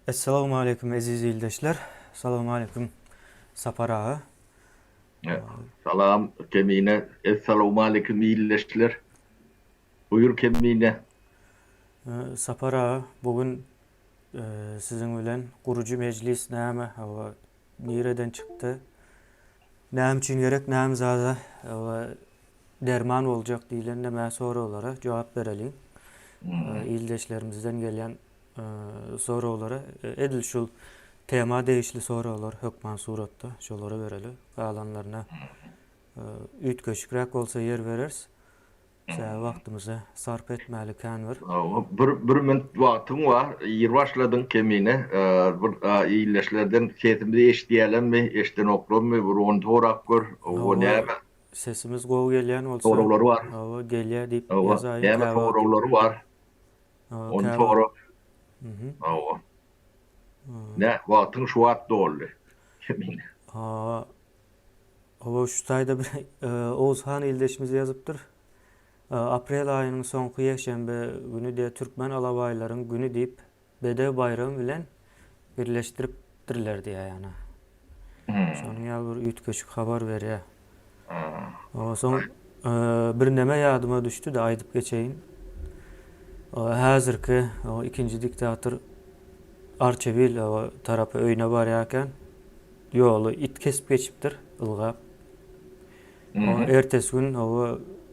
Essalawmaleýkum eziz ildeşler. Salawmaleýkum Sapar aga. Salam Kemine. Essalawmaleýkum ildeşler. Buýur Kemine. Sapar aga bu gün siziň bilen gurujy mejlis näme hawa nireden çykdy näme üçin gerek näme zada hawa derman boljak diýlen näme soraglara jogap bereliň. Ildeşlerimizden gelýän soraglara edil şul tema degişli soraglar hökman suratda şolara bereli. Galanlaryna üýtgeşikräk bolsa ýer bereris. Sebäbi wagtymyzy sarp etmäli kän bir. Bir bir minut wagtyň bar. Ir başladyň Kemine. Bir ildeşlerden sesimizi eşidýälermi, eşidenoklarmy bir ony sorap gör. O näme? Sesimiz gowy gelýän bolsa. Soraglary bar. Hawa, gelýär diýip ýazaýyň. Näme soraglary bar? Ony sora. Hawa. Nä, wagtyň şu wagt doldy. Kemine. Hawa. Hawa, şu taýda bir Oguzhan ildeşimiz ýazypdyr. Aprel aýynyň soňky ýekşenbe güni diýe türkmen alabaýlaryň güni diýip Bedew baýramy bilen birleşdiripdirler diýýär ýana. Şonuň ýaly bir üýtgeşik habar berýär. Onsoň birneme ýadyma düşdi-de aýdyp geçeýin. Häzirki ikinji diktator Arçabil tarapa öýüne barýarken ýoly it kesip geçipdir ylgap. Ertesi gün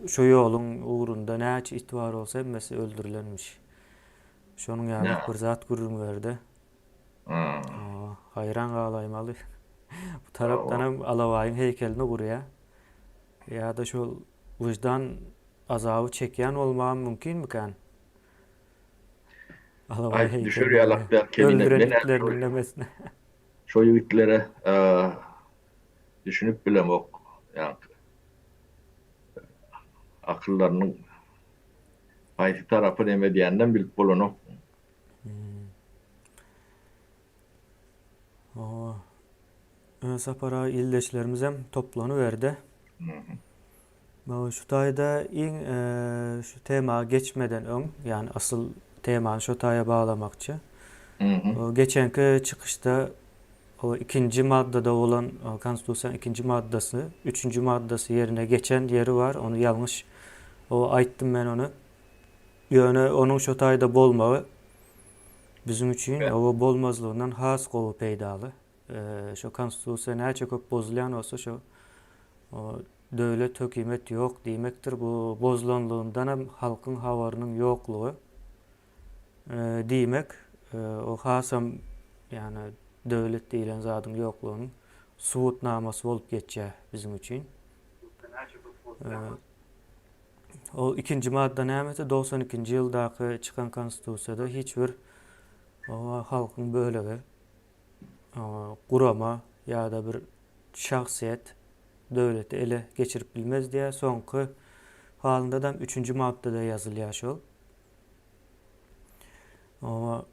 şo ýoluň ugrunda näçe it bar bolsa hemmesi öldürilenmiş. Şonuň ýaly bir zat gürrüň berdi. Haýran galaýmaly. Bu tarapdan hem Alabaýyň heýkelini gurýar. Ýa-da şol wyždan azaby çekýän bolmagam mümkinmikän? Alabaý heýkelini. Düşer ýalak däl kemine. Öldüren itleriniň nemesine. Şo ýigitlere düşünip bilemok. Ýa-da akyllarynyň haýsy tarapy neme edýäninem bilip bolanok. Hawa. Sapar aga ildeşlerimizem toplanyberdi. Şu taýda iň şu tema geçmeden öň, ýagny asyl temany şu taýa baglamakçy. Geçenki çykyşda o ikinji maddada bolan konstitusiýanyň ikinji maddasy, üçünji maddasy ýerine geçen ýeri bar, ony ýalňyş o aýtdym men ony. Ýöne onuň şo taýda bolmagy biziň üçin o bolmazlygyndan has gowy peýdaly. Şo konstitusiýa näçe köp bozulýan bolsa şo döwlet hökümet ýok diýmekdir. Bu bozulanlygyndanam halkyň habarynyň ýoklugy. Diýmek, o hasam ýagny döwlet diýlen zadyň ýoklugynyň subutnamasy bolup geçýär biziň üçin. Ol ikinji madda nämesi? 92-nji ýyldaky çykan konstitusiýada hiç bir halkyň bölegi, gurama ýa-da bir şahsyýet döwleti ele geçirip bilmez diýýär. Soňky halyndadam üçünji maddada ýazylýar şol. Oba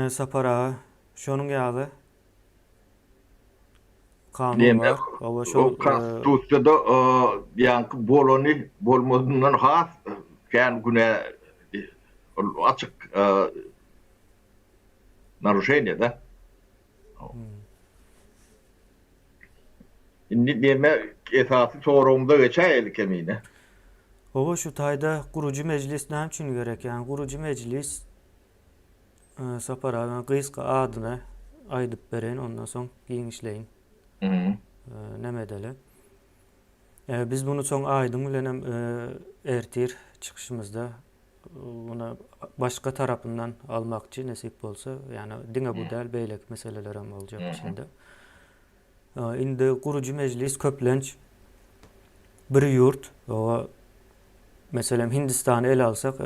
Sapar aga şonuň ýaly kanun bar. Oba şol konstitusiýada ýaňky bolany bolmadyndan has kän günä ol açyk naruşeniýe da. Indi neme esasy soragymyza geçäýeli Kemine. Hawa şu taýda gurujy mejlis näme üçin gerek ýagny gurujy mejlis Sapar aga gysga adyny aýdyp bereýin ondan soň giňişleýin neme edeli. Biz muny soň Aýdyň bilenem ertir çykyşymyzda Muny başga tarapyndan almakçy nesip bolsa, ýagny diňe bu däl, beýleki meseleler hem boljak içinde. Indi gurujy mejlis köplenç bir ýurt, oba meselem Hindistany ele alsak,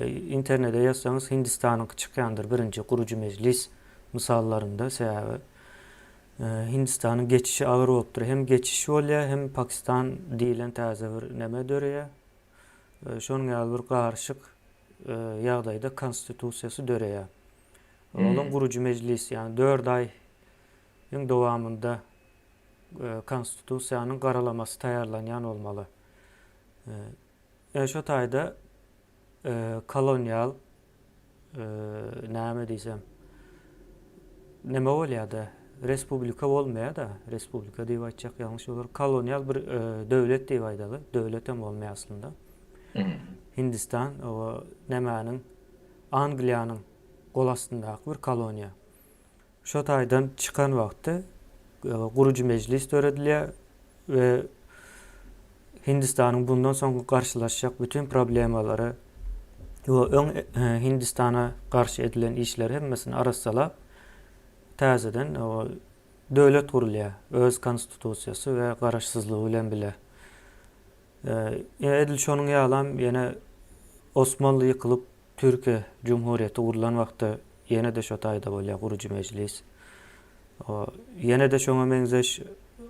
internete ýazsaňyz Hindistanyňky çykýandyr birinji gurujy mejlis mysallarynda, sebäbi Hindistanyň geçişi agyr bolupdyr. Hem geçiş bolýar, hem Pakistan diýlen täze bir neme döreýär. Şonuň ýaly bir garyşyk ýagdaýda konstitusiýasy döreýär. Onuň gurujy mejlis, ýagny 4 aýyň dowamynda konstitusiýanyň garalamasy taýýarlanýan bolmaly. Şo taýda kolonial näme diýsem. neme bolýar-da, respublika bolmaýar-da, respublika diýip aýtjak ýalňyş bolar, kolonial bir döwlet diýip aýdaly, döwletem bolmaýar aslynda. Hindistan o nämäniň Angliýanyň gol astyndaky bir koloniýa. Şo taýdan çykan wagty gurujy mejlis döredilýär we Hindistanyň bundan soňky garşylaşjak bütin problemalary we öň Hindistana garşy edilen işleri hemmesini arassalap, täzeden döwlet gurulýar öz konstitusiýasy we garaşsyzlygy bilen bile. Edil şonuň ýalam ýene Osmanly ýykylyp Türkiýe Jumhuriýeti gurlan wagtda ýene-de şo taýda bolýar gurujy mejlis. Ýene-de şoňa meňzeş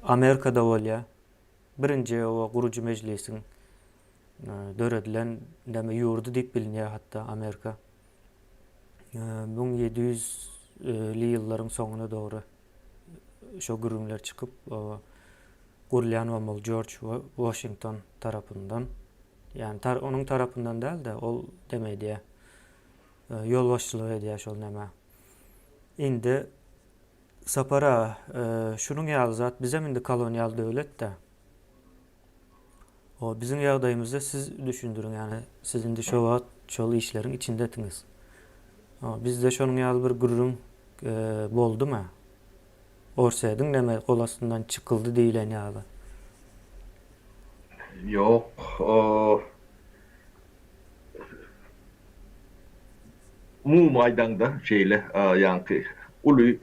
Amerikada bolýar. Birinji o gurujy mejlisiň döredilen näme ýurdy diýip bilinýär hatda Amerika. 1700 li ýyllaryň soňuna dogry şo gürrüňler çykyp, gurulýan bolmaly Jorj Waşington tarapyndan. Ýagny tar onuň tarapyndan däl-de, ol deme edýär. Ýolbaşçylyk edýär şol nämä. Indi Sapar aga, şunuň ýaly zat bizem indi kolonial döwlet-dä. O biziň ýagdaýymyzda siz düşündiriň, ýagny siz indi şo wagt şol işleriň içindetiňiz. O bizde şonuň ýaly bir gürrüň boldumy? Orsýetiň neme gol astyndan çykyldy diýlen ýaly. Ýok. Umumy aýdaňda şeýle ýaňky uly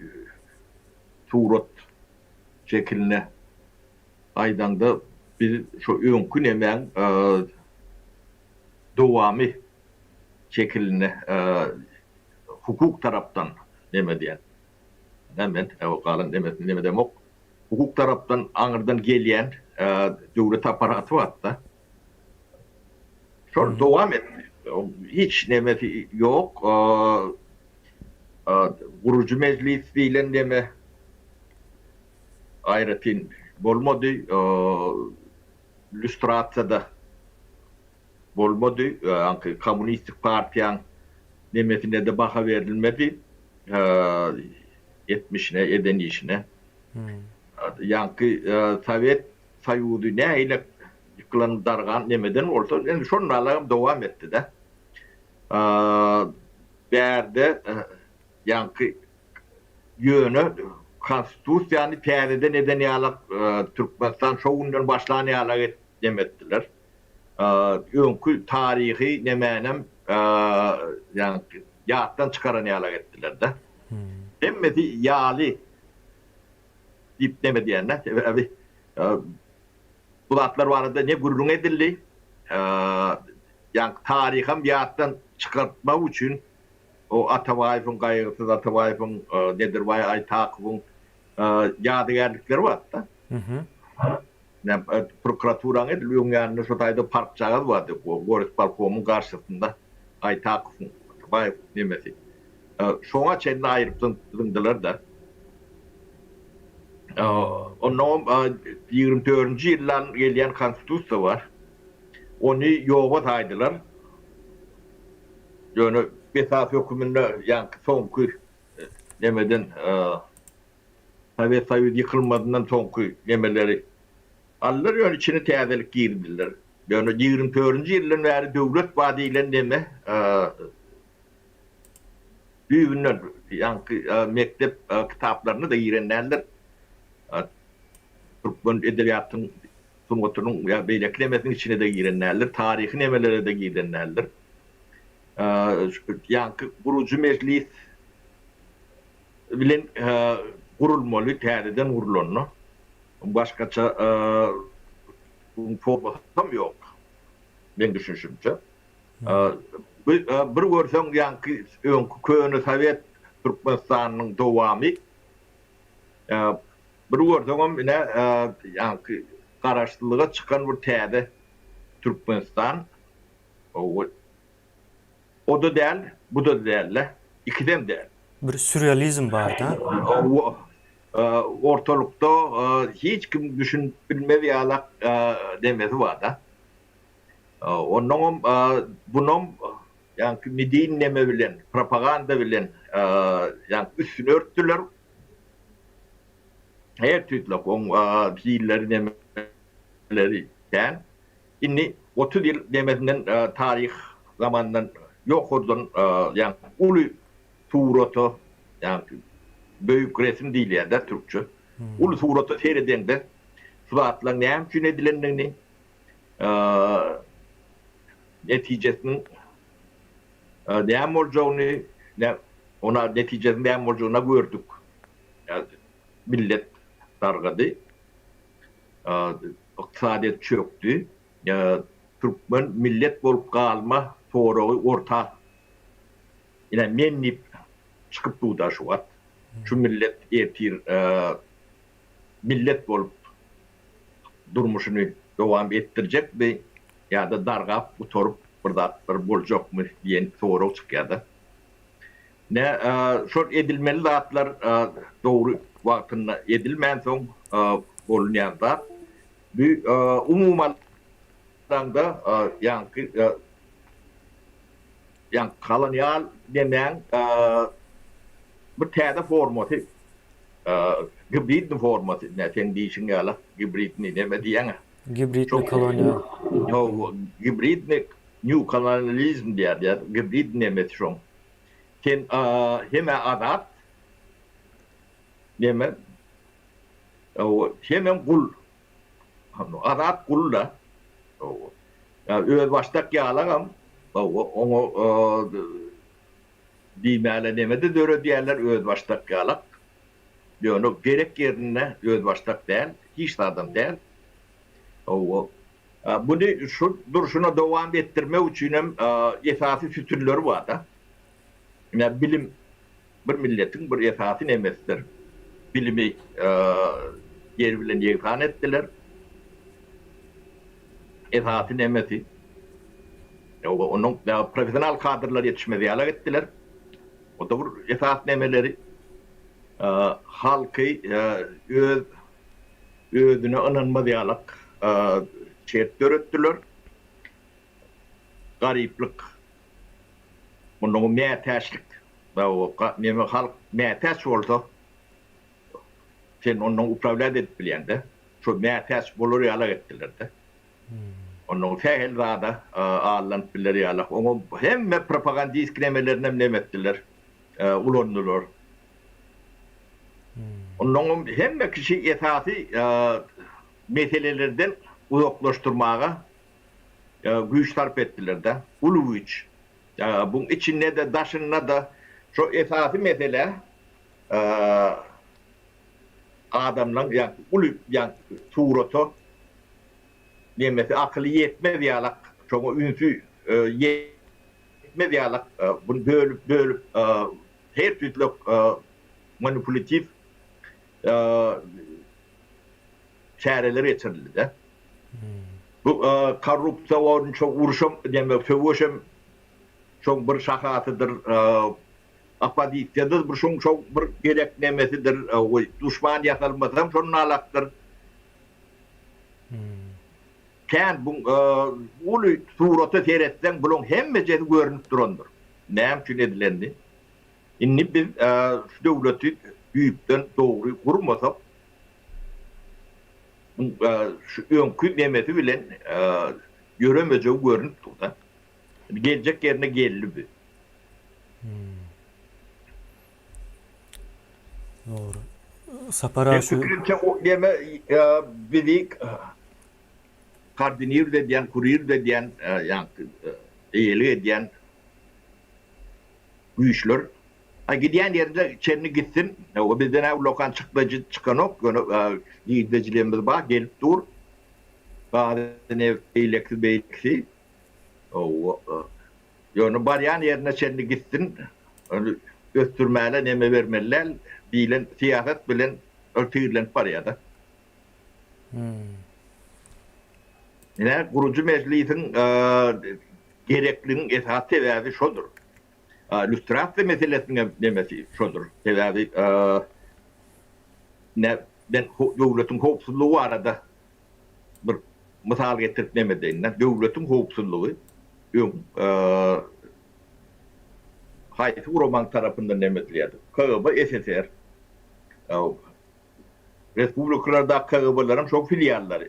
surat şekilinde aýdaňda biz şo öňki nemäň dowamy şekilinde hukuk tarapdan neme diýen. Men galan nemesini neme edemok. Hukuk tarapdan aňyrdan gelýän döwlet apparaty bar-da. Şol dowam etdi. Hiç nemesi ýok. Gurujy mejlis diýlen neme aýratyn bolmady. Lýustrasiýa-da bolmady. Ýaňky kommunistik partiýaň nemesine-de baha berilmedi. Etmişine, eden işine. Ýaňky Sowet Soýuzy nähili ýykylan, dargan nemeden bolsa, indi şonalagam dowam etdi-de. Bärde ýaňky ýöne konstitusiýany täzeden eden ýalak Türkmenistan şo günden başlan ýalak neme etdiler. Öňki taryhy nemänem ýaňky ýatdan çykaran ýalak etdiler-de. Hemmesi ýaly diýip neme diýende, sebäbi bu zatlar barada ne gürrüň edildi, ýaňky taryham ýatdan çykartmak üçin o Atabaýewiň, Gaýgysyz Atabaýewiň, Nedirbaý Aýtakowyň ýadygärlikleri bardy-da. Prokuraturaň edil öň ýanynda şo taýda parkjagaz bardy, gorispolkomyň garşysynda Aýtakowyň, Atabaýewiň nemesi. Şoňa çenli aýryp zyňdylar-da. Onnoňam 24-nji ýyldan gelýän konstitusiýa bar. Ony ýoga saýdylar. Ýöne esas höküminde ýaňky soňky nemeden Sowet Soýuzy ýykylmazyndan soňky nemeleri aldylar, ýöne içine täzelik girizdiler. Ýöne 24-nji ýyldan bäri döwlet bar diýlen neme düýbünden ýaňky mekdep kitaplaryna-da giren däldir. Türkmen edebiýatynyň sungatynyň ýa beýleki nemesiniň içine-de giren däldir, taryhy nemelere-de giren däldir. Ýaňky gurujy mejlis bilen gurulmaly, täzeden gurulanda. Başgaça formasam ýok, meň düşünişimçe. Bu bir görseň ýaňky öňki köne sowet Türkmenistanynyň dowamy. Bir görseňem ine ýaňky garaşsyzlyga çykan bir täze Türkmenistan. O-da däl, bu-da däl-de. Ikisem däl. Bir sürrealizm bar-da. Ortalykda hiç kim düşünip bilmez ýalak nemesi bar-da. Onnoňam bunam ýaňky medin neme bilen, propaganda bilen ýaňky üstüni örtdüler. Her tüýsli oň hilleri nemeleri kän. Indi 30 ýyl nemesinden taryh zamandan ýokardan ýagny uly surata ýagny büyük resim diýilýär-de türkçe. Uly surata seredeňde şu zatlaryň näme üçin edilendigini netijesiniň näme boljagyny ona netijesiniň näme boljagyny gördük. Millet dargady. Ykdysadyýet çökdi. Türkmen millet bolup galma soragy orta ine men diýip çykyp durda şu wagt. Şu millet ertir millet bolup durmuşyny dowam etdirjekmi ýa-da dargap gutaryp bir zatlar boljakmy diýen sorag çykýar-da. Ne şol edilmeli zatlar dogry wagtynda edilmänsoň bolunýan zat. Bu umuman alanda ýaňky ýaňky kolonial nemäň bir täze formasy, gibridni formasy, ine seň diýşiň ýaly gibridni neme diýýäň-ä? Gibridni kolonial. Hawa, gibridni new kolonializm diýýär, gibrid nemesi şoň. Sen hem-ä azat, neme, hemem gul. Azat gul-da. Özbaşdak ýalagam, oňa diýmäle neme-de döredýärler, özbaşdak ýalak. Ýöne gerek ýerinde özbaşdak däl, hiç zadam däl. Muny şu durşuna dowam etdirmek üçinem esasy sütünleri bar-da. Ine, bilim bir milletiň bir esasy nemesidir. Bilimi ýer bilen ýegsan etdiler. Esasy nemesi. Onuň professional kadrlar ýetişmez ýalak etdiler. O-da bir esasy nemeleri. Halky öz özüne ynanmaz ýalak şert döretdiler. Garyplyk, mundan mätäçlik, neme halk mätäç bolsa, sen ondan uprawlýat edip bilýäň-de. Şo mätäç bolar ýalak etdiler-de. Ondan sähel zada aldanyp biler ýalak. Oňa hemme propagandistki nemelerinem neme etdiler, ulandylar. Onnoňam hemme kişi esasy meselelerden uzaklaşdyrmaga güýç sarp etdiler-de. Uly güýç. Buň içinde-de, daşynda-da şo esasy mesele adamlaň ýa uly ýa surata nemesi akyly ýetmez ýalak şoňa ünsi ýetmez ýalak buny bölüp-bölüp her tüýsli manipulýatiw çäreler geçirildi-de. Bu korrupsiýa boýunça urşam, demek söweşem şoň bir şahasydyr. Oppozisiýada bir şoň şoň bir gerek nemesidir. Duşman ýasalmasam şondan alakdyr. Kän bu uly surata seretseň bulaň hemmejesi görnüp durandyr. Näme üçin edilenini. Indi biz şu döwleti düýpden dogry gurmasak şu öňki nemesi bilen ýöremejegi görnüp dur-da. Geljek ýerine geldi bu. Dogry. Sapar aga şu. Pikirimçe o neme bizi koordinird edýän, kurird edýän, ýagny eýelik edýän güýçler. A gidýän ýerine çenli gitsin. O bizden-ä ullakan çykdajy çykanok, ýöne girdejilerimiz bar, gelip dur. Gaz, neft, beýlekisi, beýlekisi. Ýöne barýan ýerine çenli gitsin, ony ösdürmäne neme bermeli däl diýlen syýasat bilen ol tigirlenip barýar-da. Ine, gurujy mejlisiň gerekligiň esasy sebäbi şodur. Lýustrasiýa meselesiniň hem nemesi şodur. Sebäbi ine, men döwletiň howpsuzlygy barada bir mysal getirip neme edeýin-de, döwletiň howpsuzlygy öň haýsy guramaň tarapyndan neme edilýärdi? KGB, SSR. Respublikalardaky KGB-leriň şo filiallary.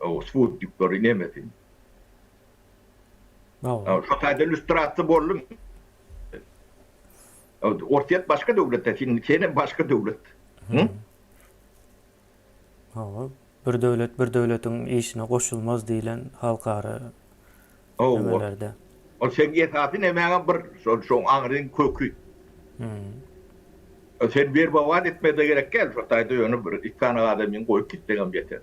O sputnikleri nemesi. Şo taýda lýustrasiýa boldumy? Orsýet başga döwlet-de, senem başga döwlet. Hawa, bir döwlet bir döwletiň işine goşulmaz diýlen halkara nemelerde. Ol seň esasy nemäňem bir şol şoň aňryň köki. Sen werbowat etmede gerek däl şo taýda ýöne bir iki sany adamyňy goýup gitseňem ýeter.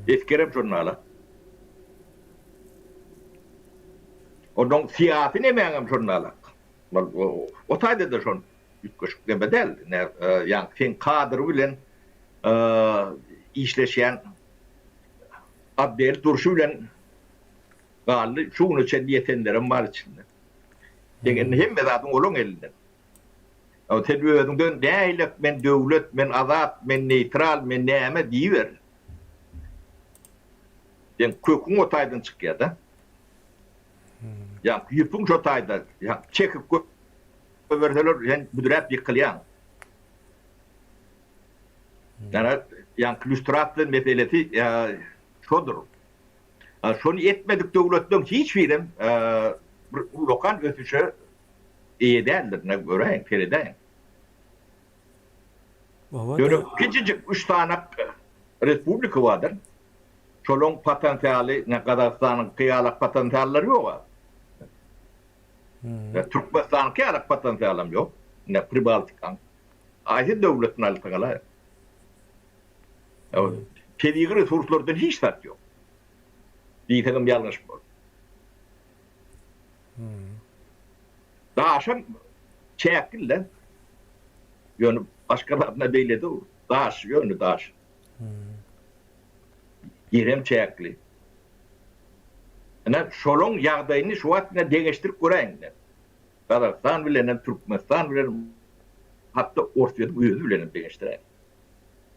Esgerem şonda ala. Onnoň syýasy nemäňem şonda alak. O taýda-da şon üýtgeşik neme däl. Ýagny seň kadr bilen işleşýän otdel durşy bilen galdy. Şu güne çenli ýetenlerem bar içinde. Seň indi hemme zadyň olaň elinde. Sen özüňden nähili men döwlet, men azat, men neýtral, men näme diýiber. Seň köküň o taýdan çykýar-da. Ýa ýüpüň şo taýda, ýa çekip goýberseler sen büdräp ýykylýaň. Ýa ýaňky lýustrasiýa meselesi şodur. Şony etmedik döwletleriň hiç birem bir ullakan ösüşe eýe däldir. Ine göräýiň, seredäýiň. Ýöne kiçijik üç sany respublika bardyr. Şolaň potensialy, ine Gazagystanyňky ýalak potensiallary ýok-a. Türkmenistanyňky ýalak potensialam ýok. Ine Pribaltikaň. Haýsy döwletini alsaň alaý. Tebigy resurslardan hiç zat ýok. Diýseňem ýalňyş bolar. Daşam çäkli-le. Ýöne başga zadyna beýle dur. Daş, ýöne daş. Ýerem çäkli. Ine, şolaň ýagdaýyny şu wagt ine deňeşdirip göräýiň ine. Gazagystan bilen hem, Türkmenistan bilen, hatda Orsýetiň özi bilen hem deňeşdiräýiň.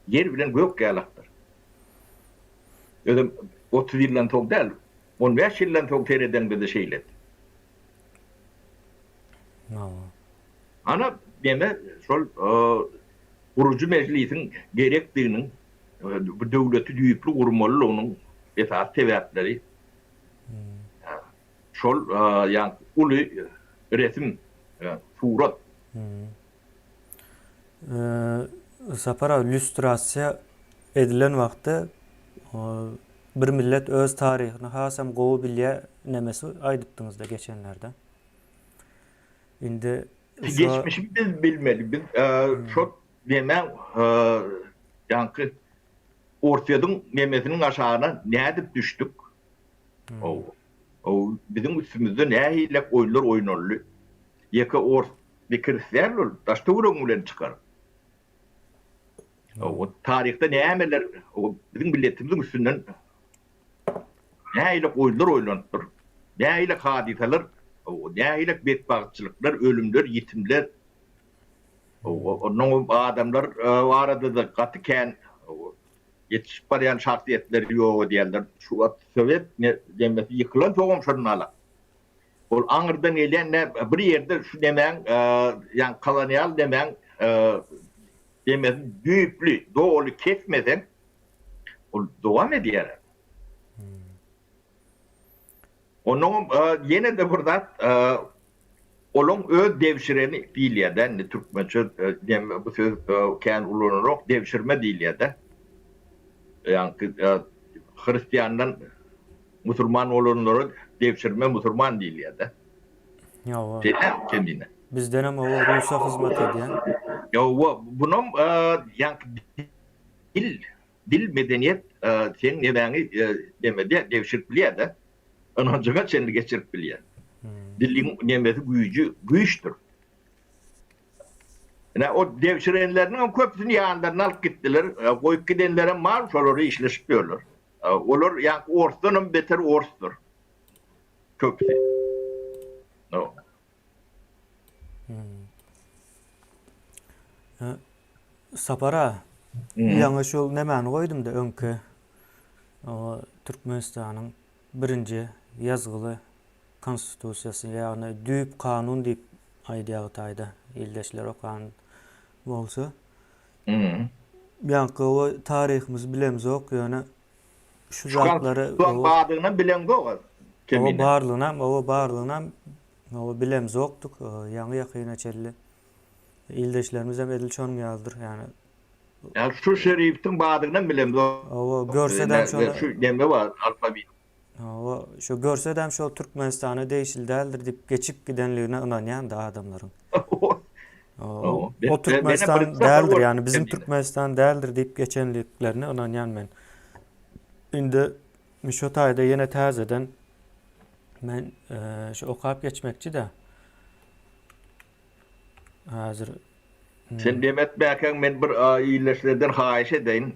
Ýer bilen gök ýalakdyr. Özem 30 ýyldan soň däl, 15 ýyldan soň seredeňde-de şeýledi. Ana, neme, şol gurujy mejlisiň gerekdiginiň, bu döwleti düýpli gurmalylygynyň esasy sebäpleri şol ýaňky uly resim, surat. Sapar aga, lýustrasiýa edilen wagtda bir millet öz taryhyny hasam gowy bilýär nemesi aýdypdyňyzda geçenlerde. Indi Geçmişi biz bilmeli. Biz şol nemäň ýaňky Orsýetiň nemesiniň aşagyna nädip düşdük? O biziň üstümizde nähili oýunlar oýnaldy? Ýeke ors dikirisi däl ol, daş-töweregiň bilen çykar. O taryhda nämeler biziň milletimiziň üstünden nähili oýunlar oýnanypdyr, nähili hadysalar, nähili betbagtçylyklar, ölümler, ýitimler, onnoň adamlar barada-da gaty kän ýetişip barýan şahsyýetleri ýok edýärler. Şu wagt sowet nemesi ýykylansoňam şonda ol aňyrdan gelýän nä bir ýerde şu nemäň ýaňky kolonial nemäň nemesini düýpli, doly kesmeseň ol dowam edýär. Onnoňam ýene-de bir zat Olaň öz debşireni diýilýär-dä, indi türkmençe neme bu söz kän ulanylok, debşirme diýilýär-dä. Ýaňky hristiandan musulman bolanlara debşirme musulman diýilýär-dä. Ýowa. Şeýle Kemine. Bizdenem owa rusa hyzmat edýän. Ýowa, bunam ýaňky dil, dil medeniýet seň nemäňi neme debşirip bilýär-dä. Ynanjyňa çenli geçirip bilýär. Diliň nemesi güýji güýçdür. Ine o debşirenleriniň hem köpüsini ýanlaryna alyp gitdiler. Goýup gidenlerem bar, şolary işleşip ýörler. Olar ýaňky orsdan hem beter orsdur. Köpüsi. No. Sapar aga, ýaňy şol nemäni goýdum-da öňki o Türkmenistanyň birinji ýazgyly konstitusiýasy, ýagny düýp kanun diýip aýdýar Hytaýda ildeşler okan. Bolsa. Ýaňky o taryhymyzy bilemzok, ýöne şu zatlary Şu badygynam bileňzok. Oba barlygynam, oba barlygynam oba bilemzokdyk. Ýaňy ýakyna çenli ildeşlerimizem edil şonuň ýalydyr. Ýani Ýa şu şeriftiň badygynam bilemzok. Oba görsedem şony. Şu neme bar alfabit. Hawa, şo görsedem şol Türkmenistana degişli däldir diýip geçip gidenligine ynanýan-da adamlaryň. O Türkmenistan däldir, ýagny bizim Türkmenistan däldir diýip geçenliklerine ynanýan men. Indi şo taýda ýene täzeden men şu okap geçmekçi-de. Häzir Sen dem etmäkäň men bir ildeşlerden haýyş edeýin.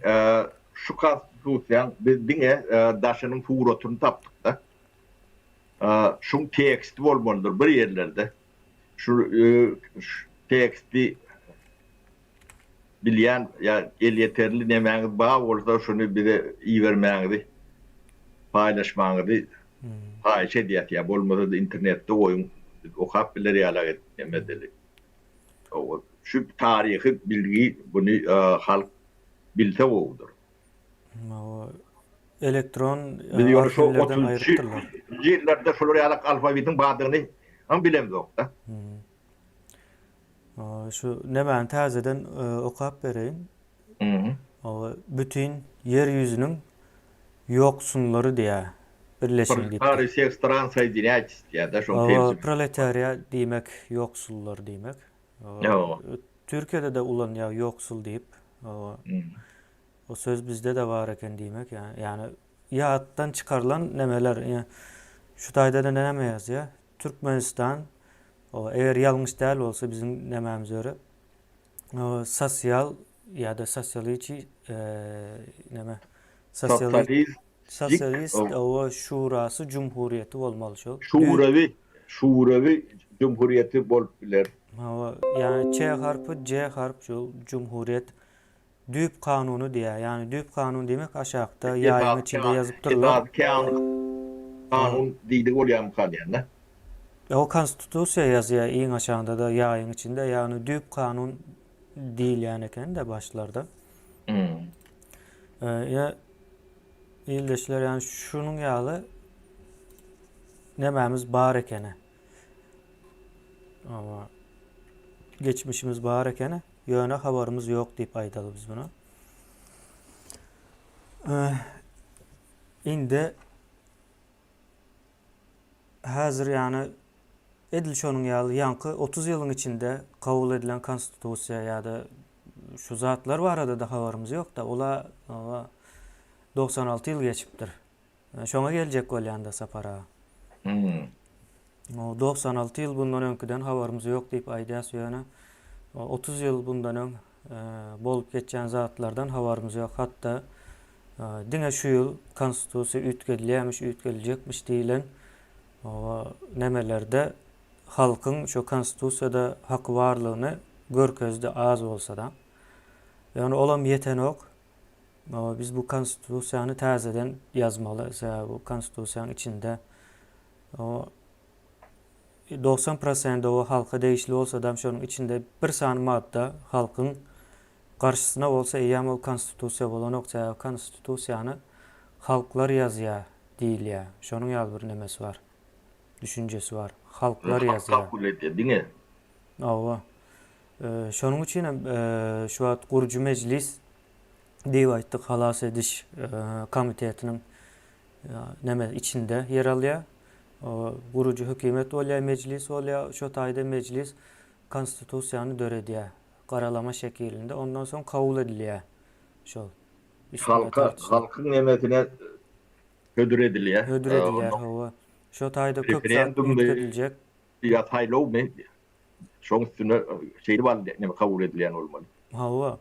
Şu konstitusiýaň biz diňe daşynyň suratyny tapdykda. Şuň teksti bolmalydyr bir ýerlerde. Şu teksti bilýän ýa elýeterli nemäňiz bar bolsa şuny bize ibermäňizi paýlaşmaňyzy haýyş edýäs ýa bolmasa-da internetde goýuň biz okap biler ýalak edip neme edeli. Şu taryhy bilgi buny halk bilse gowudyr. Elektron arhiwlerden aýrypdyrlar. Biz ýyllarda şular ýalak alfawitiň bardygyny hem bilemzokda. Şu nemäni täzeden okap bereýin. Bütin ýer ýüzüniň ýoksunlary diýýär. Birleşiň diýipdir. Proletarii всех стран соединяйтесь diýýär-de şoň terjimesi. Proletariýa diýmek ýoksullar diýmek. Türkiýede-de ulanýar ýoksul diýip. O söz bizde-de bar eken diýmek. Ýagny ýatdan çykarylan nemeler. Şu taýda-da näme ýazýar? Türkmenistan, eger ýalňyş däl bolsa biziň nemämize görä, sosial ýa-da sosialiçi neme sosialist sosialist owa şurasy jumhuriýeti bolmaly şol. Şurawi şurawi jumhuriýeti bolup biler. Hawa, ýagny Ç harpy C harp şol jumhuriýet Düýp kanuny diýýär. Ýagny düýp kanun diýmek aşakda ýaýyň içinde ýazypdyrlar. Esasy kanun diýdigi bolýarmyka diýende. O konstitusiýa ýazýar iň aşagynda-da ýaýyň içinde. Ýagny düýp kanun diýilýän eken-de başlarda. Ýa ildeşler ýagny şunuň ýaly nemämiz bar ekeni. Hawa. Geçmişimiz bar ekeni. Ýöne habarymyz ýok diýip aýdaly biz buna. Indi häzir ýany edil şonuň ýaly ýaňky 30 ýylyň içinde kabul edilen konstitusiýa ýa-da şu zatlar barada-da habarymyz ýok-da, ola 96 ýyl geçipdir. Şoňa geljek bolýanda Sapar aga. O 96 ýyl bundan öňküden habarymyz ýok diýip aýdýas ýöne 30 ýyl bundan öň bolup geçýän zatlardan habarymyz ýok. Hatda diňe şu ýyl konstitusiýa üýtgedilýärmiş, üýtgediljekmiş diýlen nemelerde halkyň şu konstitusiýada haky barlygyny görkezdi az bolsa-da. Ýöne olam ýetenok. Biz bu konstitusiýany täzeden ýazmaly. Sebäbi bu konstitusiýanyň içinde o 90 prosent o halka degişli bolsadam şonuň içinde bir sany madda halkyň garşysyna bolsa eýýäm ol konstitusiýa bolanok. Sebäbi konstitusiýany halklar ýazýar diýilýär. Şonuň ýaly bir nemesi bar. Düşünjesi bar. Halklar ýazýar. Halk kabul edýär diňe. Hawa. Şonuň üçin hem şu wagt gurujy mejlis diýip aýtdyk, halas ediş komitetiniň neme içinde ýer alýar. Gurujy hökümet bolýar, mejlis bolýar. Şo taýda mejlis konstitusiýany döredýär. Garalama şekilinde. Ondan soň kabul edilýär. Şol. Halka, halkyň nemesine hödür edilýär. Hödür edilýär, hawa. Şo taýda köp zat üýtgediljek. Ýa saýlawmy? Şoň üstüne şeýdip al neme kabul edilýän bolmaly. Hawa.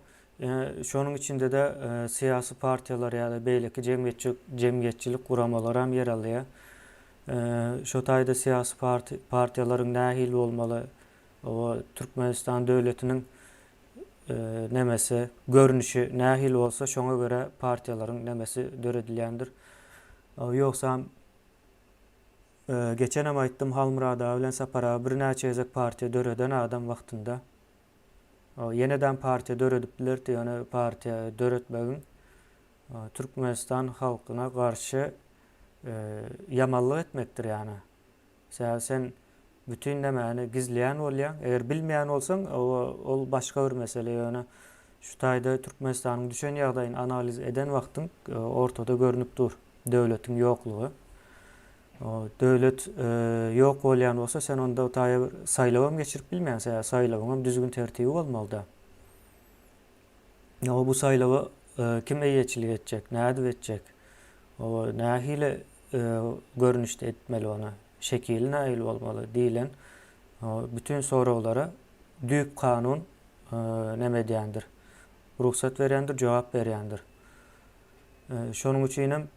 Şonuň içinde-de syýasy partiýalar ýa-da beýleki jemgyýetçilik jemgyýetçilik guramalaram ýer alýar. Şo taýda syýasy parti partiýalaryň nähili bolmaly, o Türkmenistan döwletiniň nemesi, görnüşi nähili bolsa şoňa görä partiýalaryň nemesi döredilýändir. Ýogsam Geçenem aýtdym Halmyrat aga bilen Sapar aga birnäçe gezek partiýa döreden adam wagtynda. Ýenedem partiýa döredip bilerdi, ýöne partiýa döretmegiň Türkmenistan halkyna garşy ýamanlyk etmekdir ýany. Sebäbi sen bütin nämäni gizleýän bolýaň. Eger bilmeýän bolsaň, ol başga bir mesele. Ýöne şu taýda Türkmenistanyň düşen ýagdaýyny analiz eden wagtyň ortada görnüp dur döwletiň ýoklugy. Döwlet ýok bolýan bolsa, sen onda o taýa bir saýlawam geçirip bilmeýäň. Sebäbi saýlawyňam düzgün tertibi bolmaly-da. Ýa bu saýlawa kim eýeçilik etjek, nädip etjek? O nähili görnüşde etmeli ony? Şekili nähili bolmaly diýlen bütin soraglara düýp kanun neme edýändir? Rugsat berýändir, jogap berýändir. Şonuň üçin hem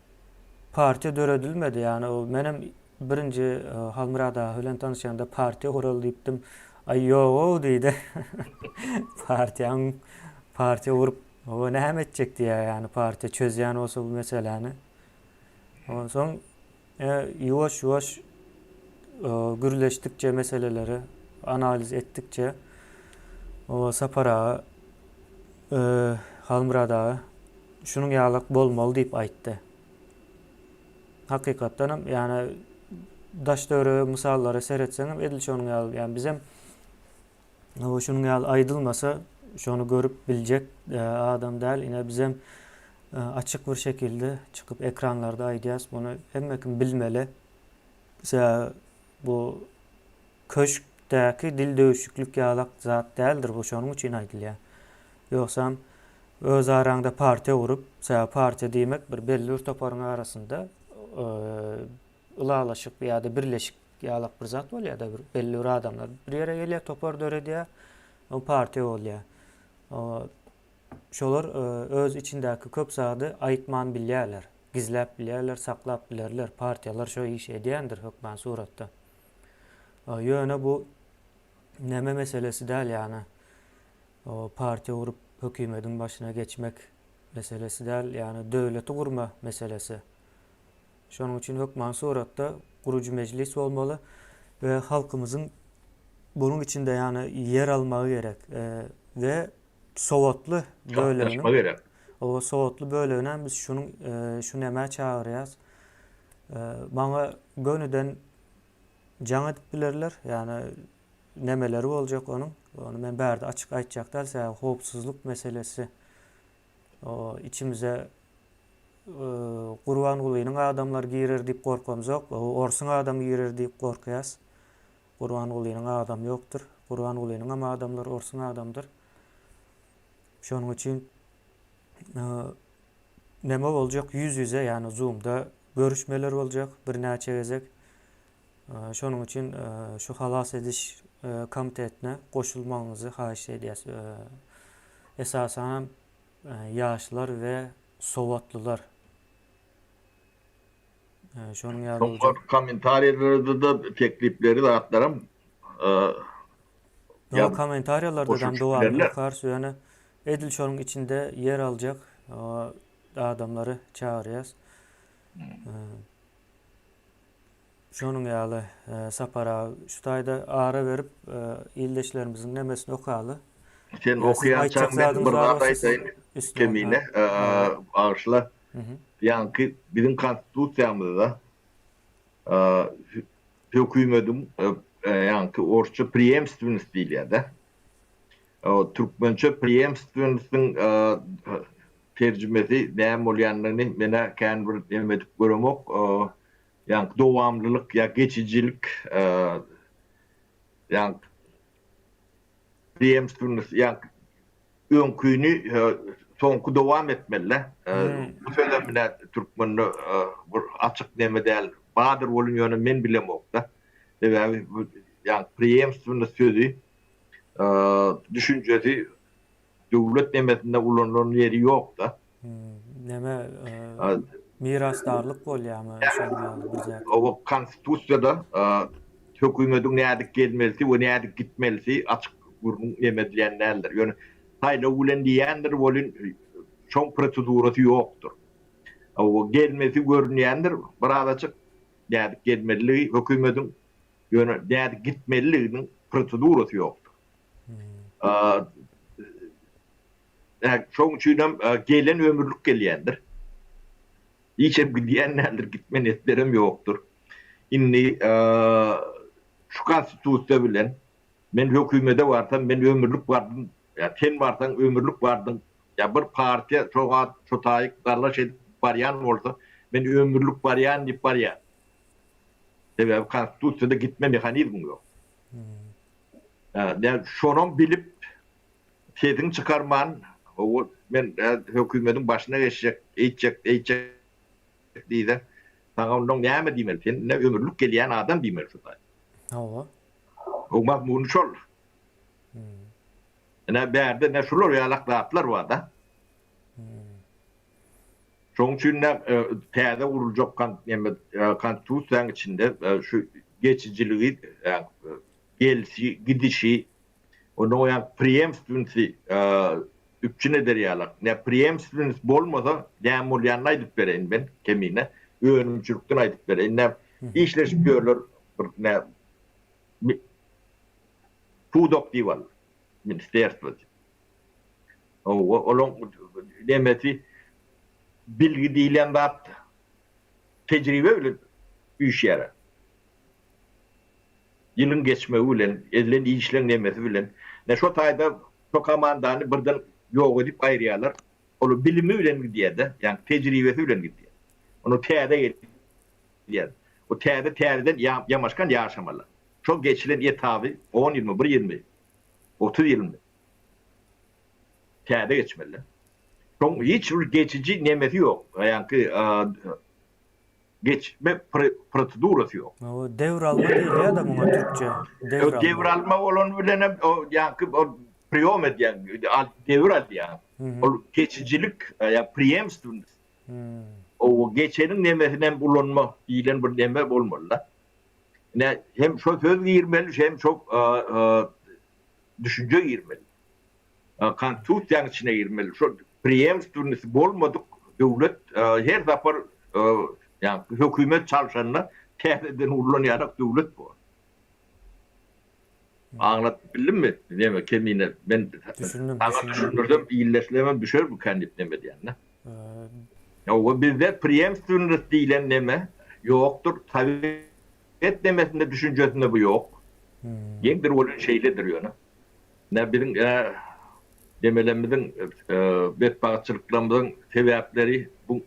partiýa döredilmedi. Ýagny o menem birinji Halmyrat aga bilen tanyşanda partiýa guraly diýipdim. Aý ýog-ow diýdi. Partiýaň partiýa gurup o näme etjek diýýär ýagny partiýa çözýän bolsa bu meseläni. Onsoň ýuwaş-ýuwaş gürleşdikçe meseleleri analiz etdikçe o Sapar aga Halmyrat aga şunuň ýalak bolmaly diýip aýtdy. Hakykatdan hem ýani daş-töwerege mysallara seretseň hem edil şonuň ýaly ýani bizem şunuň ýaly aýdylmasa şony görüp biljek adam däl. Ine bizem açyk bir şekilde çykyp ekranlarda aýdýas. Muny hemme kim bilmeli. Sebäbi bu köşkdäki dil döwüşiklik ýalak zat däldir bu şonuň üçin aýdylýar. Ýogsam öz araňda partiýa gurup, sebäbi partiýa diýmek bir belli bir toparyň arasynda ylalaşyk ýa-da birleşik ýalak bir zat bolýar-da bir belli bir adamlar bir ýere gelýär, topar döredýär, o partiýa bolýar. Şolar öz içindäki köp zady aýtman bilýärler, gizläp bilýärler, saklap bilerler. Partiýalar şo işi edýändir hökman suratda. Ýöne bu neme meselesi däl ýagny partiýa gurup hökümediň başyna geçmek meselesi däl, ýagny döwleti gurma meselesi. Şonuň üçin hökman suratda gurujy mejlis bolmaly we halkymyzyň bunuň içinde ýagny ýer almagy gerek we sowatly böleginiň Gatnaşma gerek. O sowatly bölegini biz şunuň şu nämä çagyrýas. Maňa gönüden jaň edip bilerler. Ýagny nemeleri boljak onuň. Ony men bärde açyk aýtjak däl, sebäbi howpsuzlyk meselesi. O içimize Gurbangulynyň adamlary girer diýip gorkamzok. Orsuň adamy girer diýip gorkýas. Gurbangulynyň adamy ýokdur. Gurbangulynyňam adamlary orsuň adamdyr. Şonuň üçin neme boljak ýüz-ýüze ýagny zoomda görüşmeler boljak birnäçe gezek. Şonuň üçin şu halas ediş komitetine goşulmagyňyzy haýyş edýäs. Esasanam ýaşlar we sowatlylar. Şonuň ýaly boljak. Kommentariýalarda-da teklipleri zatlaram Ýok, kommentariýalardadam dowamly okarys, ýöne edil şonuň içinde ýer aljak adamlary çagyrýas. Şonuň ýaly Sapar aga şu taýda ara berip ildeşlerimiziň nemesini okaly. Sen okaýançaň men bir zat aýdaýyn Kemine, bagyşla. Ýaňky biziň konstitusiýamyzda hökümediň ýaňky orsça preýemstwennost diýilýär-de. Türkmençe preýemstwennostyň terjimesi näme bolýandygyny men-ä kän bir neme edip göremok. Ýaňky dowamlylyk ýa geçijilik ýaňky preýemstwennost ýaňky öňküni soňky dowam etmeli-dä. Bu sözem ine türkmende bir açyk neme däl. Bardyr welin ýöne men bilemok-da. Sebäbi bu ýaňky preýemstwennost sözi düşünjesi döwlet nemesinde ulanylan ýeri ýok-da. Neme mirasdarlyk bolýarmy şonuň ýaly bir zat? Hawa, konstitusiýada hökümediň nädip gelmelisi we nädip gitmelisi açyk gürrüň neme edilýän däldir. Ýöne saýlaw bilen diýýändir welin şoň prosedurasy ýokdur. Hawa, gelmesi görünýändir birazajyk nädip gelmeliligi hökümediň, ýöne nädip gitmeliliginiň prosedurasy ýokdur. Şoň üçinem gelen ömürlik gelýändir. Hiç hem gidýän däldir, gitme netlerem ýokdur. Indi şu konstitusiýa bilen men hökümede barsam, men ömürlik bardym, ýa sen barsaň ömürlik bardyň, ýa bir partiýa şo wagt şo taýyk garlaş edip barýan bolsa, men ömürlik barýan diýip barýar. Sebäbi konstitusiýada gitme mehanizmiň ýok. Hä, şonam bilip, sesiňi çykarman, hawa, men hökümediň başyna geçjek, eýtjek, eýtjek diýseň, saňa onnoň näme diýmeli? Sen ine ömürlik gelýän adam diýmeli şu taýda. Hawa. O mazmuny şol. Ine bärde ine şular ýalak zatlar bar-da. Şonuň üçin de täze guruljak konstitusiýanyň içinde şu geçijiligi, gelşi, gidişi, ondan oýan preýemstwensy üpjün eder ýalak. Ne preýemstwens bolmasa näme bolýanyny aýdyp bereýin men kemine. Önümçilikden aýdyp bereýin. Ne işleşip ýörler bir ne pudak diýip al. Ministerstwo diýip. Hawa, olaň nemesi bilgi diýlen zat tejribe bilen üýşýär. Ýylyň geçmegi bilen, edilen işleň nemesi bilen. Ine şo taýda şo komandany birden ýok edip aýyrýarlar. Ol bilimi bilen gidýär-de, ýagny tejribesi bilen gidýär. Ony täze gelýär. O täze täzeden ýamaşgan ýaşamaly. Şol geçilen etaby on ýylmy, bir ýylmy, 30 ýylmy täze geçmeli. Şoň hiç bir geçiji nemesi ýok. Ýaňky geçme prosedurasy ýok. O dewr alma diýilýär-de muňa türkçe. Dewr alma. Dewr alma bolan bilen hem o ýaňky o priýom edýän, dewr alýan. Ol geçijilik, ýa preýemstwennost. O geçeniň nemesini hem ulanma diýlen bir neme bolmaly-da. Ine hem şo söz girmeli, hem şo düşünje girmeli. Konstitusiýanyň içine girmeli. Şol preýemstwennosy bolmadyk döwlet her sapar ýa hökümet çalşanda täzeden gurlan ýarak döwlet bu. Aňladyp bildimmi? Neme kemine men Düşündim, saňa düşündim. düşündirsem ildeşlerime düşermikä diýip neme edýän-de. Ýoga bizde preýemstwennost diýlen neme ýokdur. Sowet nemesinde düşünjesinde bu ýok. Geňdir welin şeýledir ýöne. Ine biziň nemelerimiziň betbagtçylyklarymyzyň sebäpleri bu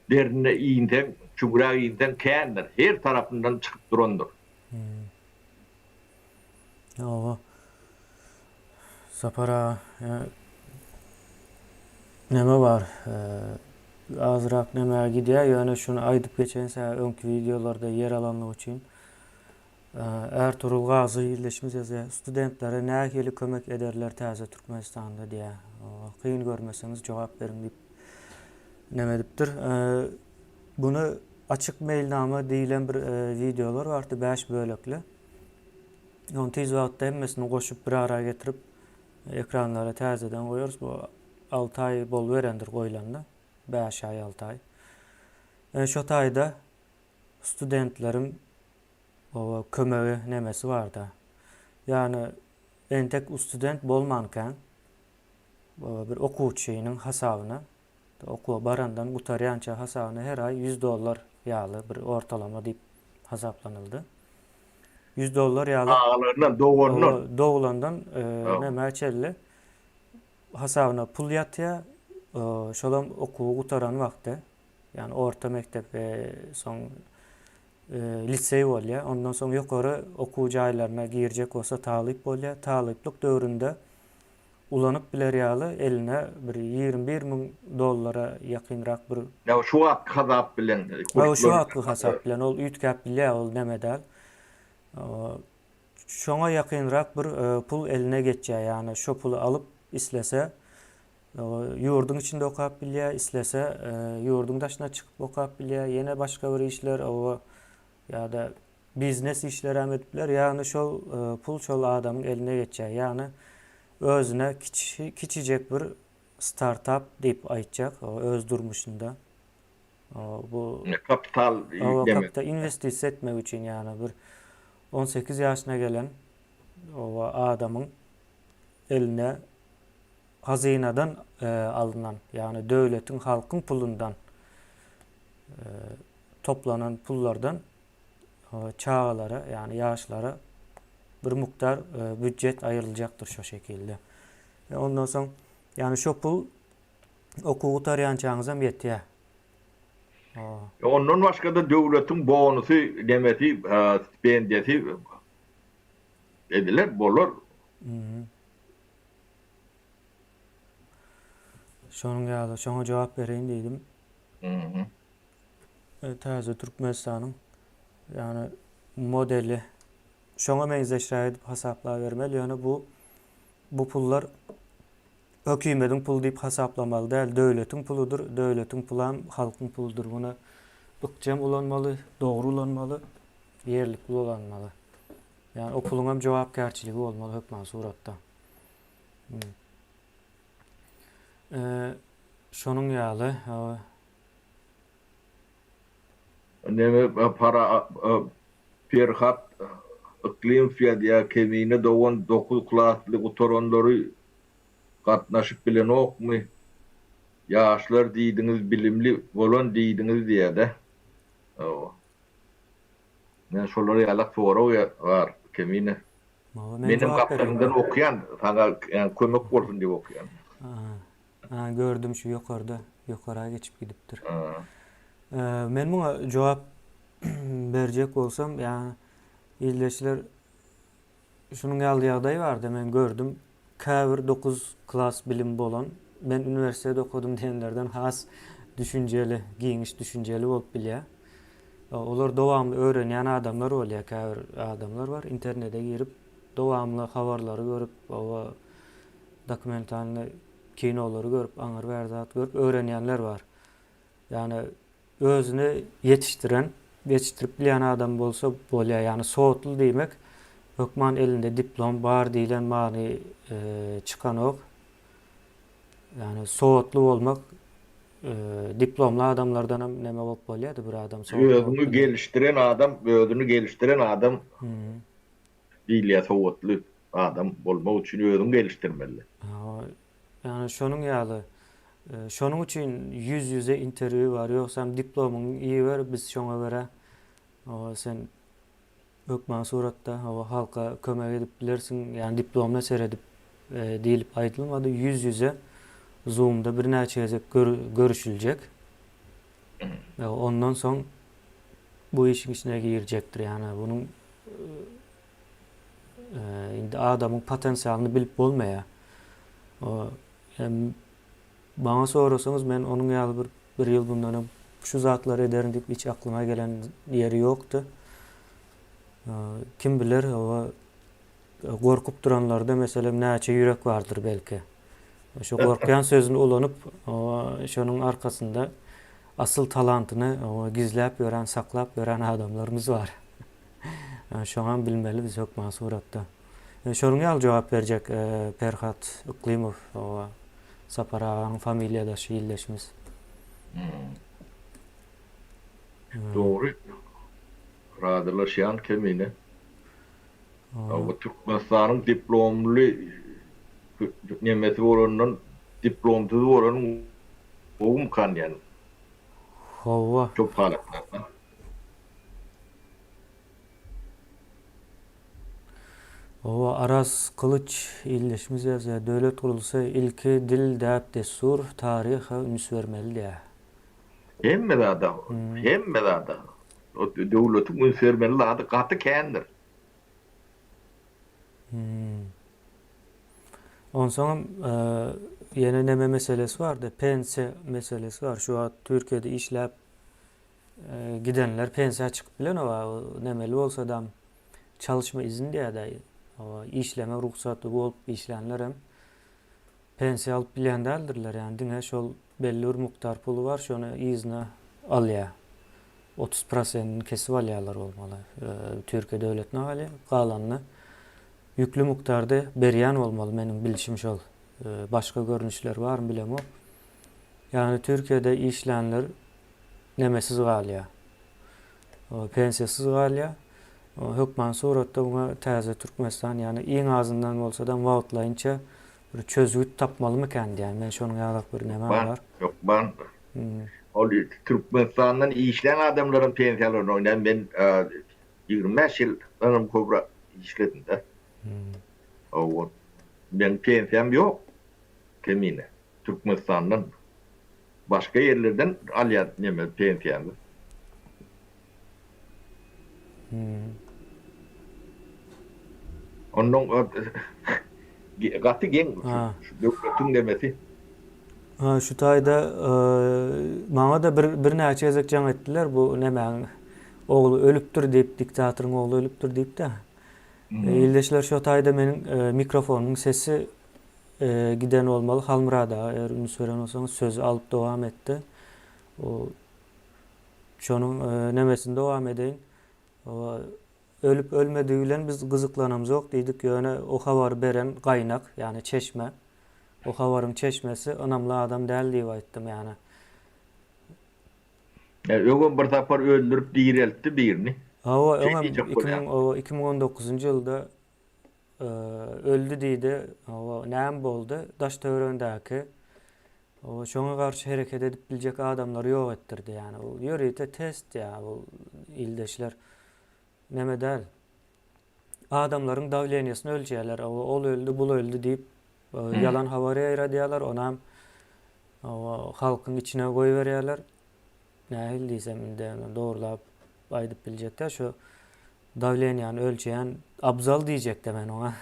derine inseň, çuňrak inseň kändir. Her tarapyndan çykyp durandyr. Hawa. Sapar aga, neme bar? Azrak nämä gidýär, ýöne şuny aýdyp geçeýin, sebäbi öňki wideolarda ýer alanlygy üçin. Ärtugrul Gazy ildeşimiz ýazýar, Studentlere nähili kömek ederler täze Türkmenistanda diýýär. Kyn görmeseňiz jogap beriň diýip neme edipdir. Buny açyk meýilnama diýlen bir wideolar bardy, 5 bölekli. Ony tiz wagtda hemmesini goşup bir ara getirip ekranlara täzeden goýarys. Bu 6 aý boluberendir goýlanda. 5 aý, 6 aý. Şo taýda studentleriň oba kömegi nemesi barda. Ýagny entek ustudent bolmankaň bir okuwçynyň hasabyna okuwa barandan gutarýança hasabyna her aý 100 dollar ýaly bir ortalama diýip hasaplanyldy. 100 dollar ýaly Agalaryndan, doganyndan. Doglandan nämä çenli hasabyna pul ýatýar. Şolam okuwy gutaran wagty. Ýagny orta mekdep we soň liseý bolýar. Ondan soň ýokary okuw jaýlaryna girjek bolsa talyp bolýar. Talyplyk döwründe ulanyp biler ýaly eline bir 21 000 dollara ýakynrak bir Ýa şu wagtky hasap bilen. Hawa, şu wagtky hasap bilen. Ol üýtgäp bilýär, ol neme däl. Şoňa ýakynrak bir pul eline geçýär. Ýagny şo puly alyp islese Ýurduň içinde okap bilýär, islese ýurduň daşyna çykyp okap bilýär, ýene başga bir işler, oba ýa-da biznes işleri hem edip biler. Ýagny şol pul şol adamyň eline geçýär. Ýagny özüne kiçi kiçijek bir startap diýip aýtjak öz durmuşynda. Bu kapital ýüklemek. Kapital inwestisiýa etmek üçin ýagny bir 18 ýaşyna gelen oba adamyň eline. hazynadan alnan, ýagny döwletiň, halkyň pulundan toplanan pullardan çagalara, ýagny ýaşlara bir mukdar býujet aýryljakdyr şo şekilde. Ondan soň, ýagny şo pul okuw gutarýançaňyzam ýetýär. Ondan başga-da döwletiň bonusy, nemesi, stipendiýasy ediler, bolar. Şonuň ýaly, şoňa jogap bereýin diýdim. Täze Türkmenistanyň ýagny modeli şoňa meňzeşräk edip hasaplabermeli, ýöne bu bu pullar hökümediň puly diýip hasaplamaly däl, döwletiň puludyr, döwletiň pulam halkyň puludyr. Muny ykjam ulanmaly, dogry ulanmaly, ýerlikli ulanmaly. Ýagny o puluň hem jogapkärçiligi bolmaly hökman suratda. Şonuň ýaly. Neme para Perhat Yklymow ýazýar, Kemine dogan dokuz klasly gutaranlary gatnaşyp bilenokmy? Ýaşlar diýdiňiz bilimli bolan diýdiňiz diýýär-dä. Hawa. Men şolar ýalak sorag bar Kemine. Menem gapdalyňdan okýan, saňa kömek bolsun diýip okýan. Ha, gördüm şu ýokarda, ýokara geçip gidipdir. Men muňa jogap berjek bolsam, ýa ildeşler şunuň ýaly ýagdaý bardy, men gördüm. Käbir 9 klas bilim bolan, men uniwersitet okadym diýenlerden has düşünjeli, giňiş düşünjeli bolup bilýär. Olar dowamly öwrenýän adamlar bolýar, käbir adamlar bar, internete girip, dowamly habarlary görüp, oba dokumentalnyý kinolary görüp, aňyr-bäri zat görüp öwrenýänler bar. Ýagny özüni ýetişdiren, ýetişdirip bilýän adam bolsa bolýar. Ýagny sowatly diýmek hökman elinde diplom bar diýlen many çykanok. Ýagny sowatly bolmak diplomly adamlardan hem neme bolup bolýardy bir adam sowatly. Özüňi gelişdiren adam, özüni gelişdiren adam diýilýär sowatly adam bolmak üçin özüňi gelişdirmeli. Ýagny şonuň ýaly şonuň üçin ýüz-ýüze interwýu bar ýogsam diplomyňy iber biz şoňa görä sen hökman suratda hawa halka kömek edip bilersiň ýagny diplomyna seredip diýlip aýdylmady ýüz-ýüze zoomda birnäçe gezek görüşiljek ondan soň bu işiň içine girjekdir ýagny bunuň Indi adamyň potensialyny bilip bolmaýar. Maňa sorasaňyz men onuň ýaly bir bir ýyl bundan öň şu zatlary ederin diýip hiç aklyma gelen ýeri ýokdy. Kim biler, oba gorkup duranlarda meselem näçe ýürek bardyr belki. Şu gorkýan sözüni ulanyp, şonuň arkasynda asyl talantyny gizläp ýören, saklap ýören adamlarymyz bar. Şoňam bilmeli biz hökman suratda. Şonuň ýaly jogap berjek Perhat Yklymow, Sapar aganyň familiýadaşy, ildeşimiz. Dogry. Razylaşýan Kemine. Bu Türkmenistanyň diplomly nemesi bolandan diplomsyz bolany gowumykan diýýän. Hawa. Köp halatlarda. Hawa Araz Gylyç ildeşimiz ýazýar, Döwlet gurulsa ilki dil, däp-dessur, taryha üns bermeli diýýär. Hemme zada, hemme zada. Döwletiň üns bermeli zady gaty kändir. Onsoňam ýene neme meselesi bardy, pensiýa meselesi bar. Şu wagt Türkiýede işläp gidenler pensiýa çykyp bilenok, nemeli bolsadam çalışma izin diýýär-de, işleme rugsaty bolup işlänlerem pensiýa alyp bilýän däldirler. Ýagny diňe şol belli bir mukdar puly bar, şony yzyna alýar. 30 prosentini kesip alýarlar bolmaly. Türkiýe döwletine galýar, galanyny ýükli mukdarda berýän bolmaly, meniň bilşim şol. Başga görnüşleri barmy bilemok. Ýagny Türkiýede işlänler nemesiz galýar. Pensiýasyz galýar. Hökman suratda muňa täze Türkmenistan, ýagny iň azyndan bolsadam wagtlaýynça. bir çözgüt tapmalymykan diýýän. Men şonuň ýalak bir nemem Hökman, bar. hökman. Ol Türkmenistandan işlän adamlaram pensiýa alanok. Ine men 25 ýyldanam köpräk işledim-de. Hawa. Meň pensiýam ýok kemine. Türkmenistandan başga ýerlerden alýan neme pensiýamy. Ondan gaty geň şu döwletiň nemesi. Ha şu taýda maňa-da bir birnäçe gezek jaň etdiler bu nemäň ogly ölüpdir diýip diktatoryň ogly ölüpdir diýip-de. Ildeşler şo taýda meniň mikrofonymyň sesi giden bolmaly Halmyrat aga eger üns beren bolsaňyz sözi alyp dowam etdi. O şonuň nemesini dowam edeýin. Ölüp ölmedigi bilen biz gyzyklanamzok diýdik ýöne o habary beren gaýnak ýagny çeşme o habaryň çeşmesi ynamly adam däl diýip aýtdym ýagny. Öňem bir sapar öldürip direltdi birini. Hawa öňem 2000 2019-njy ýylda öldi diýdi. Hawa näme boldy? Daş töweregindäki hawa şoňa garşy hereket edip biljek adamlary ýok etdirdi. Ýagny bu ýörite test ýa bu ildeşler neme däl. Adamlaryň dawleniýasyny ölçeýärler. Hawa ol öldi, bul öldi diýip ýalan habar ýaýradýarlar. Onam hawa halkyň içine goýberýärler. Nähili diýsem indi dogrulap aýdyp biljek däl. Şu Dawleniýany ölçeýän abzal diýjekde men oňa.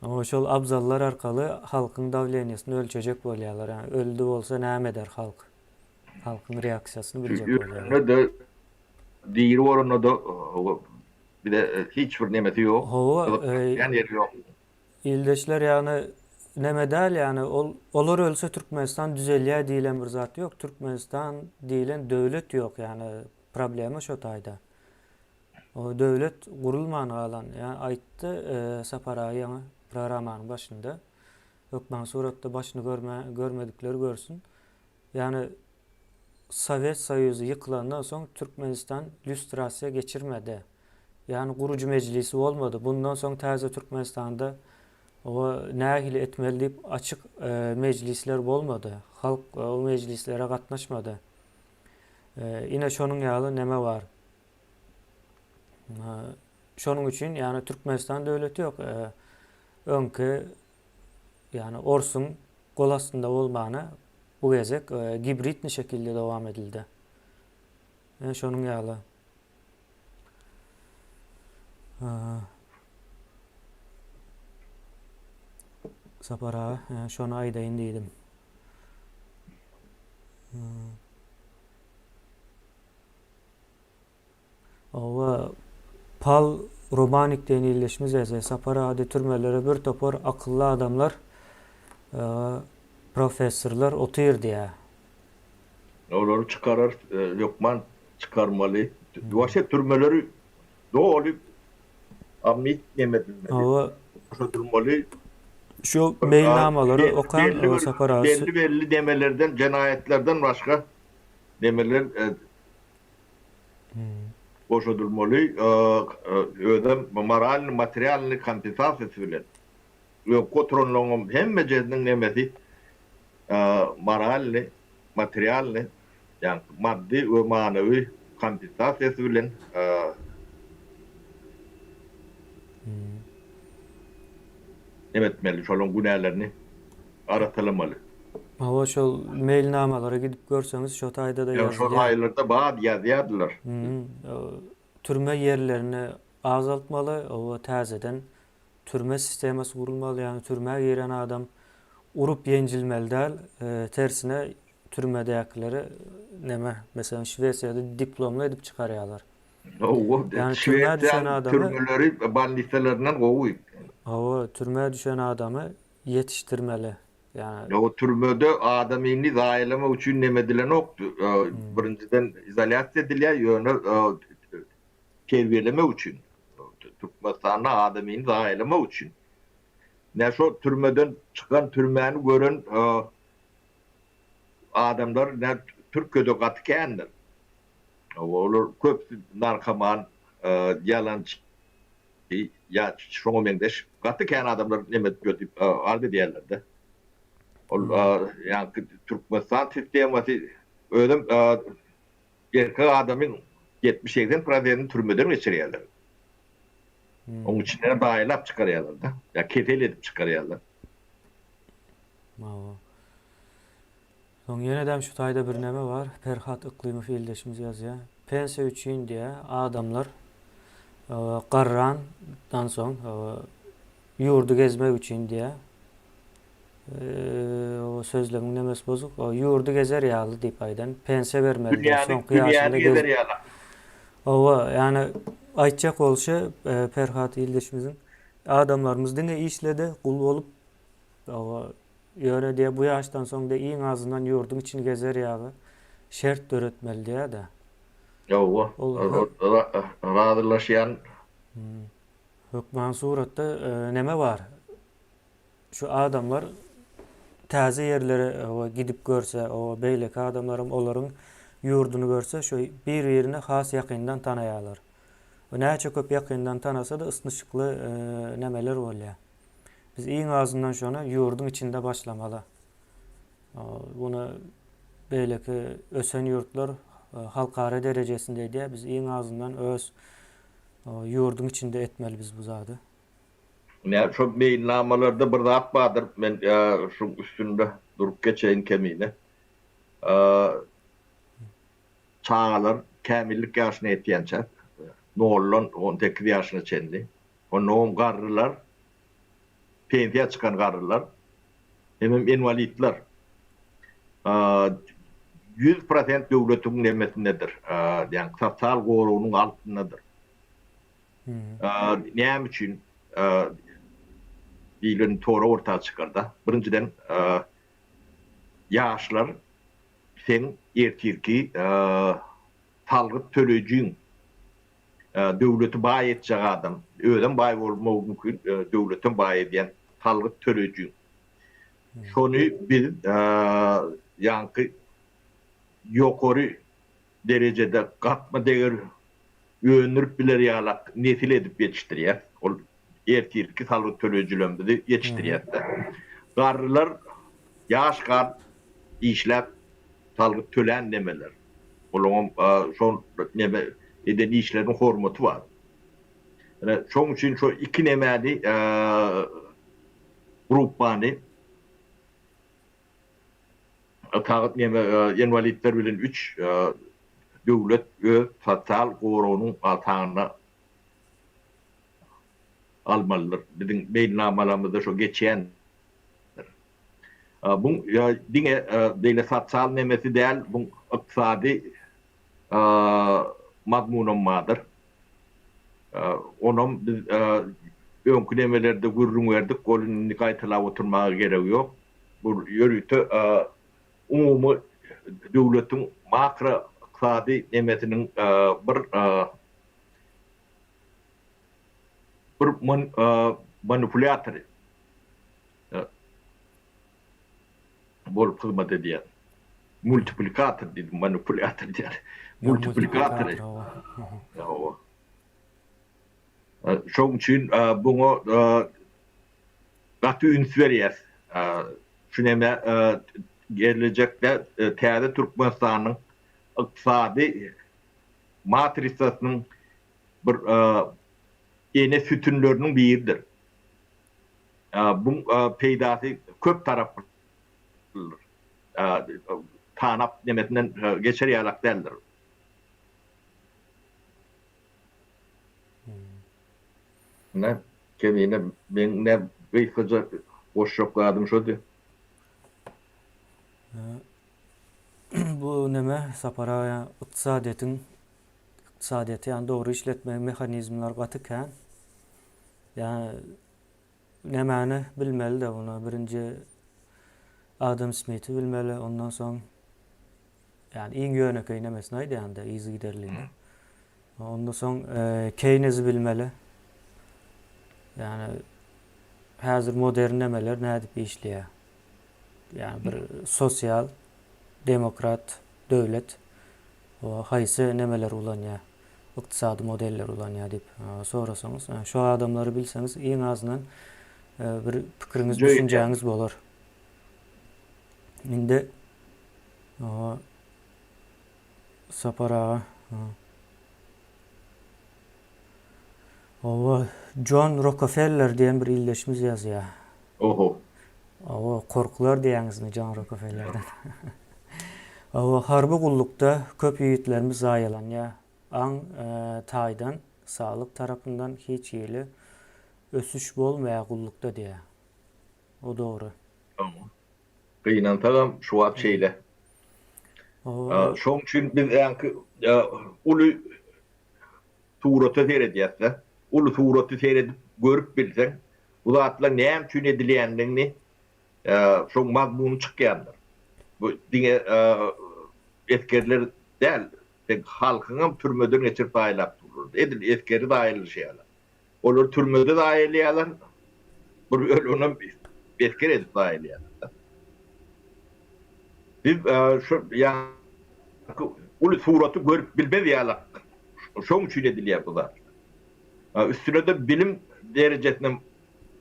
Oňa şol abzallar arkaly halkyň dawleniýasyny ölçejek bolýarlar. Ýagny öldi bolsa näme eder halk? Halkyň reaksiýasyny biljek bolýarlar. Ölende-de, diri bolanda-da bize hiç bir nemesi ýok. Hawa, Gyzyklanýan ýeri ýok. Ildeşler ýagny neme däl ýagny ol olar ölse Türkmenistan düzelýär diýlen bir zat ýok. Türkmenistan diýlen döwlet ýok ýagny Problema şo taýda. O döwlet gurulman galan. Ýa aýtdy Sapar aga ýaňy programmanyň başynda. Hökman suratda başyny görme görmedikler görsün. Ýagny Sowet Soýuzy ýykylandan soň Türkmenistan lýustrasiýa geçirmedi. Ýagny gurujy mejlisi bolmady. Bundan soň täze Türkmenistanda o nähili etmeli diýip açyk mejlisler bolmady. Halk o mejlislere gatnaşmady. Ine şonuň ýaly neme bar. Şonuň üçin ýagny Türkmenistan döwleti ýok. Öňki ýagny orsuň gol astynda bolmany bu gezek gibridni şekilde dowam edildi. Ine şonuň ýaly. Sapar aga, şony aýdaýyn diýdim. Oba Pal Romanik diýen ildeşimiz ýazýar. Sapar ady türmelere bir topar akylly adamlar, professorlar otyr diýýär. Olary çykarar, hökman çykarmaly. Waşe türmeleri doly amnistiýa neme edilmeli. Hawa. Boşadylmaly. Şu meýilnamalary okaň Sapar aga. Belli belli nemelerden jenaýatlardan başga nemeler boşadylmaly. Özem moralny materialny kompensasiýasy bilen. Öňki oturanlaryňam hemmejesiniň nemesi moralny, materialny, ýagny maddy we manywy kompensasiýasy bilen neme etmeli, şolaryň günälerini arassalamaly. Hawa, şol meýilnamalara gidip görseňiz, şo taýda-da ýazylýar. Şol aýlarda bar ýazýardylar. Türme ýerlerini azaltmaly, oba täzeden Türme sistemasy gurulmaly, ýagny türmä giren adam urup ýenjilmeli däl, tersine türmedäkileri neme, meselem Şwesiýada diplomly edip çykarýarlar. Hawa, ýagny türmä düşen adamy türmeleri bolnisalaryndan gowy. Hawa, türmä düşen adamy ýetişdirmeli. Ýagny Ýok, türmede adamyny zaýalamak üçin neme edilenok. Birinjiden izolýasiýa edilýär, ýöne terbiýelemek üçin, Türkmenistanda adamyny zaýalamak üçin. Ine şo türmeden çykan, türmäni gören adamlar ine Türkiýede gaty kändir. Olar köpüsi narkoman, ýalançy. Ýa şoňa meňzeş gaty kän adamlar neme edip ýör diýip arz edýärler-de. Ol ýaňky Türkmenistan sistemasy özem erkek adamyň 70-80 prosentini türmeden geçirýärler. Oň içinden daýylap çykarýarlar-da. Ýa kesel edip çykarýarlar. Hawa. Soň ýenedem şu taýda bir neme bar, Perhat Yklymow ildeşimiz ýazýar. Pensiýa üçin diýýär, adamlar garrandan soň ýurdy gezmek üçin diýýär. O sözlemiň nemesi bozuk. Ýurdy gezer ýaly diýip aýdan. Pensiýa bermeli diýýär. Soňky ýaşynda gezer ýaly. Hawa, ýani aýtjak bolşy Perhat ildeşimiziň adamlarymyz diňe işledi, gul bolup Ýöne diýýär, bu ýaşdan soň diýýär, iň azyndan ýurduň içini gezer ýaly şert döretmeli diýýär-de. Hawa, razylaşýan. Hökman suratda neme bar? Şu adamlar täze ýerlere gidip görse, beýleki adamlaram olaryň ýurduny görse, şu bir-birini has ýakyndan tanaýarlar. Näçe köp ýakyndan tanasa-da ysnyşykly nemeler bolýar. Biz iň azyndan şony ýurduň içinde başlamaly. Muny beýleki ösen ýurtlar halkara derejesinde edýär. Biz iň azyndan öz ýurduň içinde etmeli biz bu zady. Ine, şo meýilnamalarda bir zat bardyr, men şuň üstünde durup geçeýin kemine. Çagalar kämillik ýaşyna ýetýänçä, noldan 18 ýaşyna çenli, Onnoňam garrylar, pensiýa çykan garrylar hemem inwalidler 100% döwletiň nemesindedir, ýagny sosial goragynyň altyndadyr. Näme üçin diýlen sorag orta çykar-da. Birinjiden, ýaşlar seň ertirki salgyt töleýjiň Döwleti baý etjek adam, özem baý bolmagy mümkin, döwletem baý edýän salgyt töleýji. Şony biz ýaňky ýokary derejede gatma deger öndürip biler ýalak nesil edip ýetişdirýäs. Ol ertirki salgyt töleýjilerimizi ýetişdirýäs-de. Garrylar ýaş galyp işläp salgyt tölän nemeler. Olaňam şol neme eden işleriniň hormaty bar. Ine şoň üçin şo iki nemäni gruppany tagyt neme inwalidler bilen üç döwlet öz sosial goragynyň altagyna almalydyr. Biziň meýilnamalarymyzda şo geçýändir. Buň diňe beýle sosial nemesi däl, buň ykdysady mazmunam bardyr. Onam biz öňki nemelerde gürrüň berdik, ol indi gaýtalap oturmaga geregi ýok. Bu ýörite umumy döwletiň makroykdysady nemesiniň bir bir manipulýatory. Bolup hyzmat edýär. Multiplikator diýdim, manipulýator diýýär. Multiplikatory. Hawa. Şoň üçin buňa gaty üns berýäs. Şu neme gelejekde täze Türkmenistanyň ykdysady matrisasynyň bir ene sütünleriniň biridir. Buň peýdasy köp taraplydyr. Tanap nemesinden geçer ýalak däldir. Ine, Kemine, meň ne gysgaça goşjak zadym şody. Bu neme, Sapar aga, ykdysadyýetiň, ykdysadyýeti ýagny dogry işletmegiň mehanizmleri gaty kän. Ýa nämäni bilmeli-de muny birinji Adam Smiti bilmeli, ondan soň ýani iň ýönekeý nemesini aýdýan-da yzygiderligini. Ondan soň Keýnezi bilmeli. Ýani häzir modern nemeler nädip işleýär? Ýani bir sosial demokrat döwlet haýsy nemeleri ulanýar? ykdysady modelleri ulanýar diýip sorasaňyz, şo adamlary bilseňiz iň azyndan bir pikiriňiz, düşünjäňiz bolar. Indi Sapar aga. Owa, Jon Rockefeller diýen bir ildeşimiz ýazýar. Oho. Owa, korkular diýýäňizmi Jon Rockefellerden? Owa, harby gullukda köp ýigitlerimiz zaýalanýar. Aň taýdan, saglyk tarapyndan hiç hili ösüş bolmaýar gullukda diýýär. O dogry. Owa. Gynansagam şu wagt şeýle. Şoň üçin biz ýaňky uly surata seredýäs-de. Uly suraty seredip görüp bilseň, bu zatlaryň näme üçin edilýändigini şoň mazmuny çykýandyr. Bu diňe esgerler däl, sen halkyňam türmeden geçirip zaýalap durlar. Edil esgeri zaýalaşy ýaly. Olar türmede zaýalaýarlar, bir böleginem esger edip zaýalaýarlar. Biz şu ýaňky uly suraty görüp bilmez ýalak, şoň üçin edilýär bu zatlar. Üstüne-de bilim derejesinem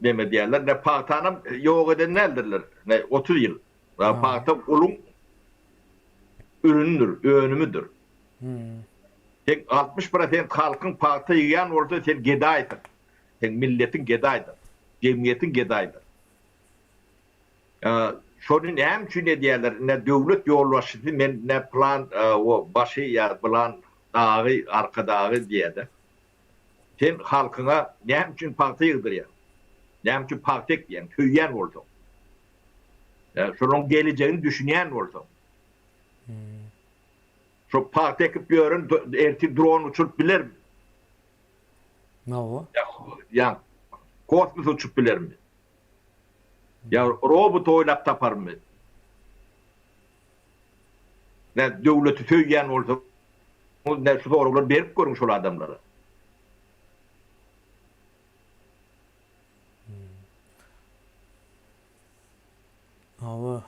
neme diýýärler, ne pagtanam ýok eden däldirler, ne 30 ýyl. Pagta guluň ürünidir, önümidir. Seň 60 prosent halkyň pagta ýygýan bolsa sen gedaýsyň. Seň milletiň gedaýdyr. Jemgyýetiň gedaýdyr. Şony näme üçin edýärler? Ine döwlet ýolbaşçysy men ine plan başy ýa plan dagy arkadagy diýýärde. Sen halkyňa näme üçin pagta ýygdyrýaň? Näme üçin pagta ekýäň? Söýýän bolsaň. Şolaryň gelejegini düşünýän bolsaň. Şo pagta ekip ýören ertir dron uçuryp bilermi? Hawa. Ýa kosmosa uçup bilermi? Ýa robot oýlap taparmy? Nä döwleti söýýän bolsaňyz, nä şu soraglary berip görüň şol adamlara. Hawa,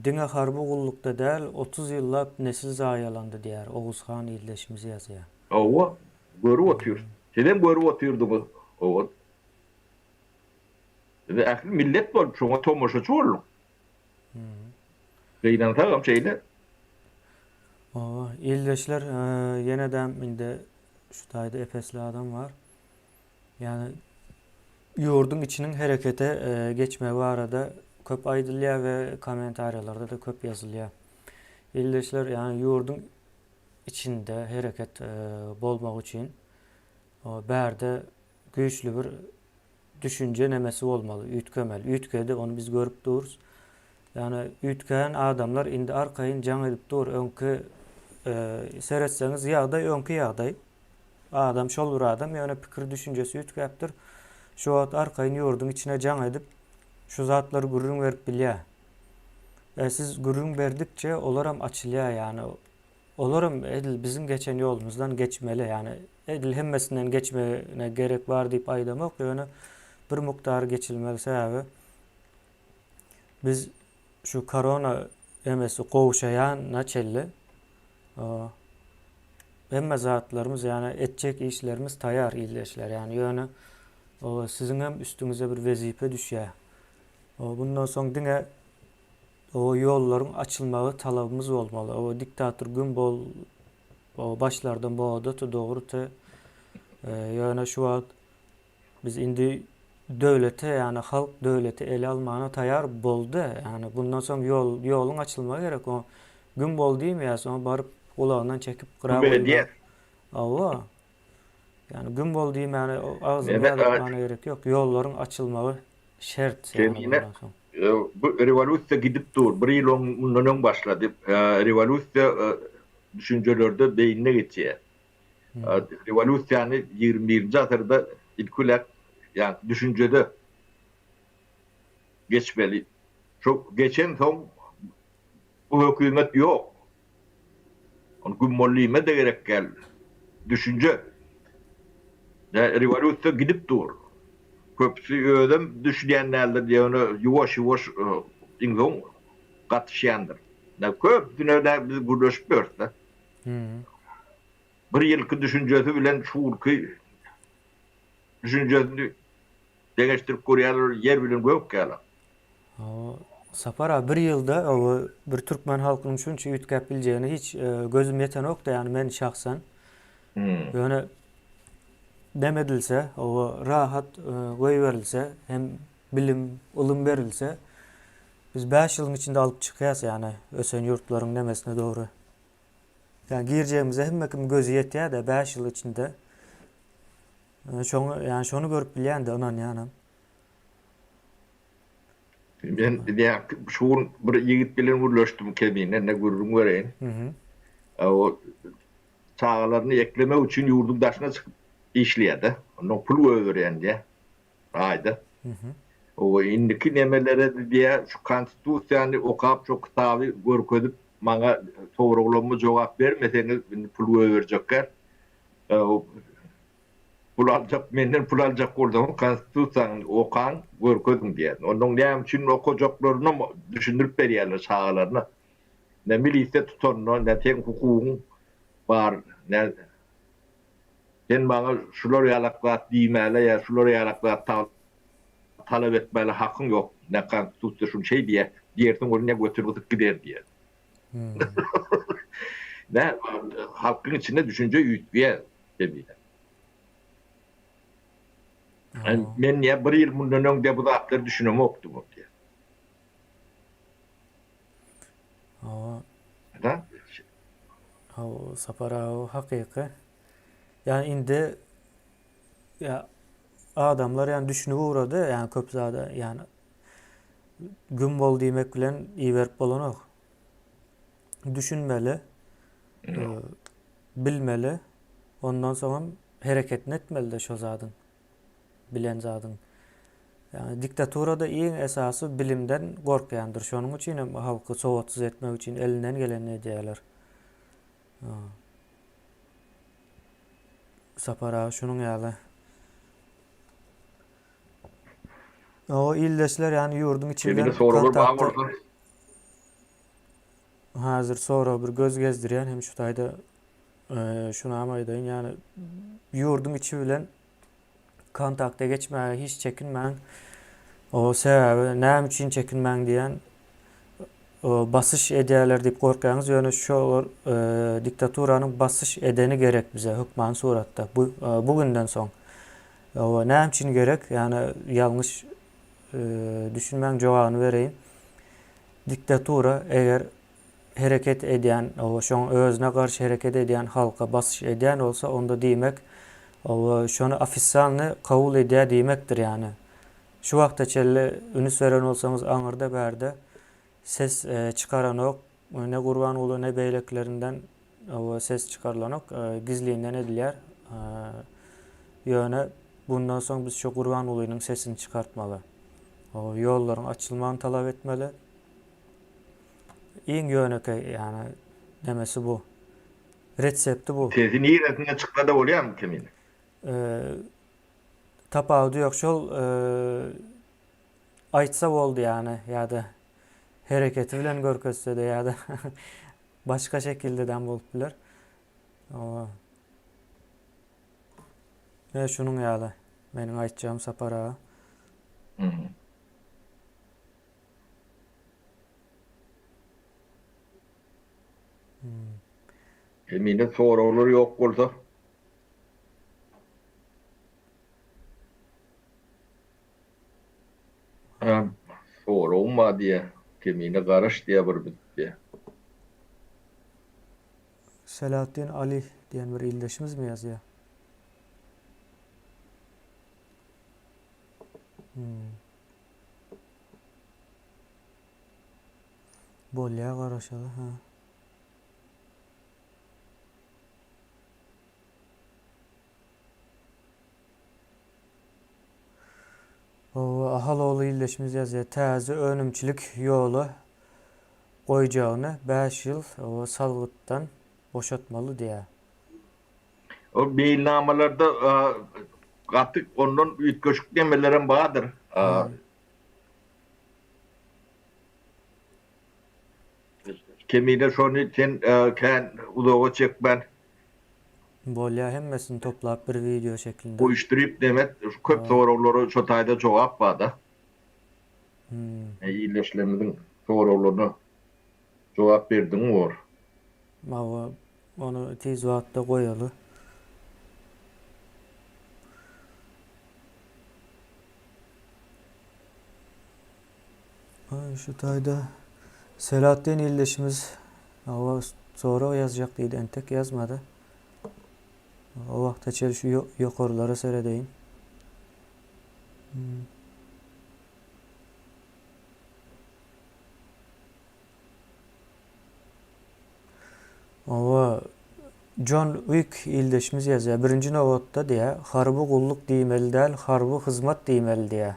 diňe harby gullukda däl, 30 ýyllap nesil zaýalandy diýýär, Oguzhan ildeşimiz ýazýar. Hawa, görüp otyrys. Sizem görüp otyrdyňyz, hawa. Biz ähli millet bolup şoňa tomaşaçy bolduk. Gynansagam şeýle. Hawa, ildeşler, ýene-de indi şu taýda ep-esli adam bar. Ýagny ýurduň içiniň herekete geçmegi barada köp aýdylýar we kommentariýalarda-da köp ýazylýar. Ildeşler, ýagny ýurduň içinde hereket bolmagy üçin bärde güýçli bir düşünje nemesi bolmaly, üýtgemeli. Üýtgedi, ony biz görüp durus. Ýagny üýtgän adamlar indi arkaýyn jaň edip dur. Öňki seretseňiz ýagdaý öňki ýagdaý. Adam şol bir adam, ýöne pikir düşünjesi üýtgäpdir. Şu wagt arkaýyn ýurduň içine jaň edip, şu zatlary gürrüň berip bilýär. E, siz gürrüň berdikçe olaram açylýar, ýagny olaram edil biziň geçen ýolumyzdan geçmeli, ýagny edil hemmesinden geçmegine gerek bar diýip aýdamok, ýöne bir mukdary geçilmeli sebäbi biz şu korona emesi gowşaýana çenli Hemme zatlarymyz ýagny etjek işlerimiz taýar ildeşler ýagny ýöne siziň hem üstüňize bir wezipe düşýär. Bundan soň diňe o ýollaryň açylmagy talabymyz bolmaly. O diktator gün bol o başlardan bodaty dogruty ýöne şu wagt Biz indi döwlete, ýagny halk döwleti ele almana taýar boldy. Ýagny bundan soň ýol ýoluň açylmagy gerek. O güm bol diýmeýäs, oňa baryp gulagyndan çekip gyra goýmak. Hawa. Ýagny güm bol diýmäne agzyny ýazatmana gerek ýok. Ýollaryň açylmagy şert ýagny bundan soň. Bu rewolýusiýa gidip dur. Bir ýyl mundan öň başlady. Rewolýusiýa düşünjelerde beýnine geçýär. Rewolýusiýany 21-nji asyrda ilki bilen ýagny düşünjede geçmeli. Şo geçensoň bu hökümet ýok. Ony gümmollyma-da gerek däl. Düşünje. Rewolýusiýa gidip dur. Köpüsi özem düşünýän däldir, ýöne ýuwaş-ýuwaş iň soň gatyşýandyr. Köpüsine biz gürleşip ýörüs-de. Bir ýylky düşünjesi bilen şu günki düşünjesini deňeşdirip görýärler, ýer bilen gök ýaly. Hawa, Sapar aga bir ýylda bir türkmen halkynyň şunça üýtgäp biljegine hiç gözüm ýetenokdy, ýagny men şahsan. Ýöne dem edilse, oba rahat goýberilse, hem bilim, ylym berilse, biz 5 ýylyň içinde alyp çykýas, ýagny ösen ýurtlaryň nemesine dogry. Ýagny girjegimize hemme kim gözi ýetýär-de 5 ýyl içinde. Şoňa, ýagny şony görüp bilýän-de ynanýanam. Men diýýän, şu gün bir ýigit bilen gürleşdim, Kemine, ne gürrüň bereýin. O çagalaryny eklemek üçin ýurduň daşyna çykyp işleýär-de. Ondan pul goýberýän diýýär, aýda. O indiki nemelere diýýär, şu konstitusiýany okap, şu kitaby görkezip, maňa soraglaryma jogap bermeseňiz, indi pul goýberjekler. Pul aljak, menden pul aljak bolsaňyz konstitusiýany okaň, görkeziň diýýär. Onuň näme üçin okajaklarynam düşündirip berýärler çagalaryna. Ne milisiýa tutanda, ne seň hukugyň bar, ne sen maňa şular ýalak zat diýmäle ýa şular ýalak zat talap etmäle hakyň ýok, ne konstitusiýa şuny şeý diýýär, diýersiň ol ne götüni gysyp gider diýýär. Ne halkyň içinde düşünje üýtgeýär. Kemine. Men ýa bir ýyl mundan öň de bu zatlary düşünemokdym diýýär. Hawa. Da? Hawa, Sapar aga hakyky. Ýa indi ýa adamlar ýa düşünip ugrady, ýa köp zada, ýa güm bol diýmek bilen iberip bolanok. Düşünmeli. Bilmeli. Ondan soňam hereketini etmelide şo zadyň. Bilen zadyň. Ýagny diktaturada iň esasy bilimden gorkýandyr. Şonuň üçin hem halky sowatsyz etmek üçin elinden gelenini edýärler. Sapar aga şunuň ýaly. O ildeşler ýagny ýurduň içi bilen kontaktda. Hazir sorag bir göz gezdirýän hem şu taýda şunam aýdaýyn ýagny ýurduň içi bilen kontakta geçmäge hiç çekinmäň. O sebäbi näme üçin çekinmäň diýen basyş edýärler diýip gorkýaňyz ýöne şolar diktaturanyň basyş edeni gerek bize hökmany suratda bu bu günden soň. O näme üçin gerek? Ýagny ýalňyş düşünmäň jogabyny bereýin. Diktatura eger hereket edýän, oba şoň özüne garşy hereket edýän halka basyş edýän bolsa, onda diýmek, oba şony ofisialny kabul edýär diýmekdir ýagny. Şu wagta çenli ünüs beren bolsaňyz aňyrda bärde ses çykaranok, ne Gurbanguly ne beýlekilerinden oba ses çykarylanok, gizlinden edilýär. Ýöne bundan soň biz şu Gurbangulynyň sesini çykartmaly. Ýollaryň açylmagyny talap etmeli. Iň ýönekeý ýagny nemesi bu. Retsepti bu. Sesi niresinden çyksa-da bolýarmy kemine? Tapawudy ýok. Şol aýtsa boldy ýagny ýa-da hereketi bilen görkezse-de ýa-da başga şekilde-dem bolup biler. Ine şunuň ýaly meniň aýtjagym Sapar aga. Kemine soraglar ýok bolsa. Soragym bar diýýär. Kemine garaş diýýär bir biz diýýär. Selahatdin Ali diýen bir ildeşimizmi ýazýar? Hmm. Bolýar garaşaly ha. Hawa, Ahal ogly ildeşimiz ýazýar. Täze önümçilik ýola goýjagyny 5 ýyl salgytdan boşatmaly diýýär. Ol meýilnamalarda gaty ondan üýtgeşik nemelerem bardyr. Kemine şony sen kän uzaga çekmän. Bolýa hemmesini toplap bir wideo şeklinde. Goýuşdyryp demek şu köp soraglara şo taýda jogap barda. Ildeşlerimiziň soraglaryna jogap berdiň bor. Hawa ony tiz wagtda goýaly. Aý şu taýda Selahatdin ildeşimiz hawa sorag ýazjak diýdi entek ýazmady. O wagta çenli şu ýokarlara seredeýin. Hmm. Hawa Jon Uik ildeşimiz ýazýar. Birinji nobatda diýýär, harby gulluk diýmeli däl, harby hyzmat diýmeli diýýär.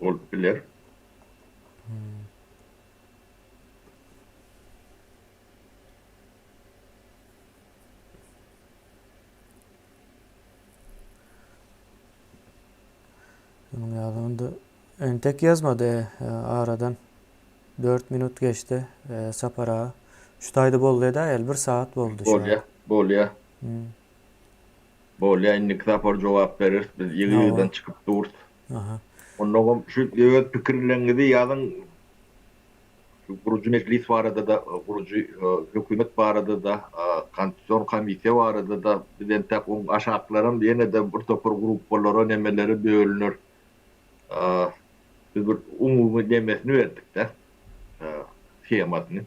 Bolup biler. Şunuň ýaly onda entek ýazmady aradan 4 minut geçdi Sapar aga. Şu taýda boldy edäýeli bir sagat boldy şu. Bolýa, bolýa. Bolýa indiki sapar jogap bereris biz ýygy-ýygydan çykyp durus. Aha. Onnoňam şu öz pikirleňizi ýazyň şu gurujy mejlis barada-da, gurujy hökümet barada-da, konstitusion komissiýa barada-da biz entäk oň aşaklaram ýene-de bir topar gruppalara nemelere bölüner. Biz bir umumy nemesini berdik-de, shemasyny.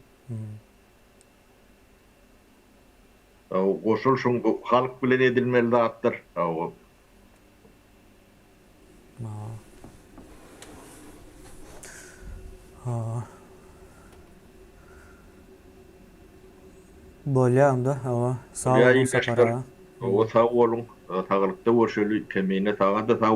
Goşulyşyň bu halk bilen edilmeli zatdyr. Bolýa onda, hawa. Sag boluň Sapar aga. Hawa sag boluň. Saglykda görşeli. Kemine saňa-da sag.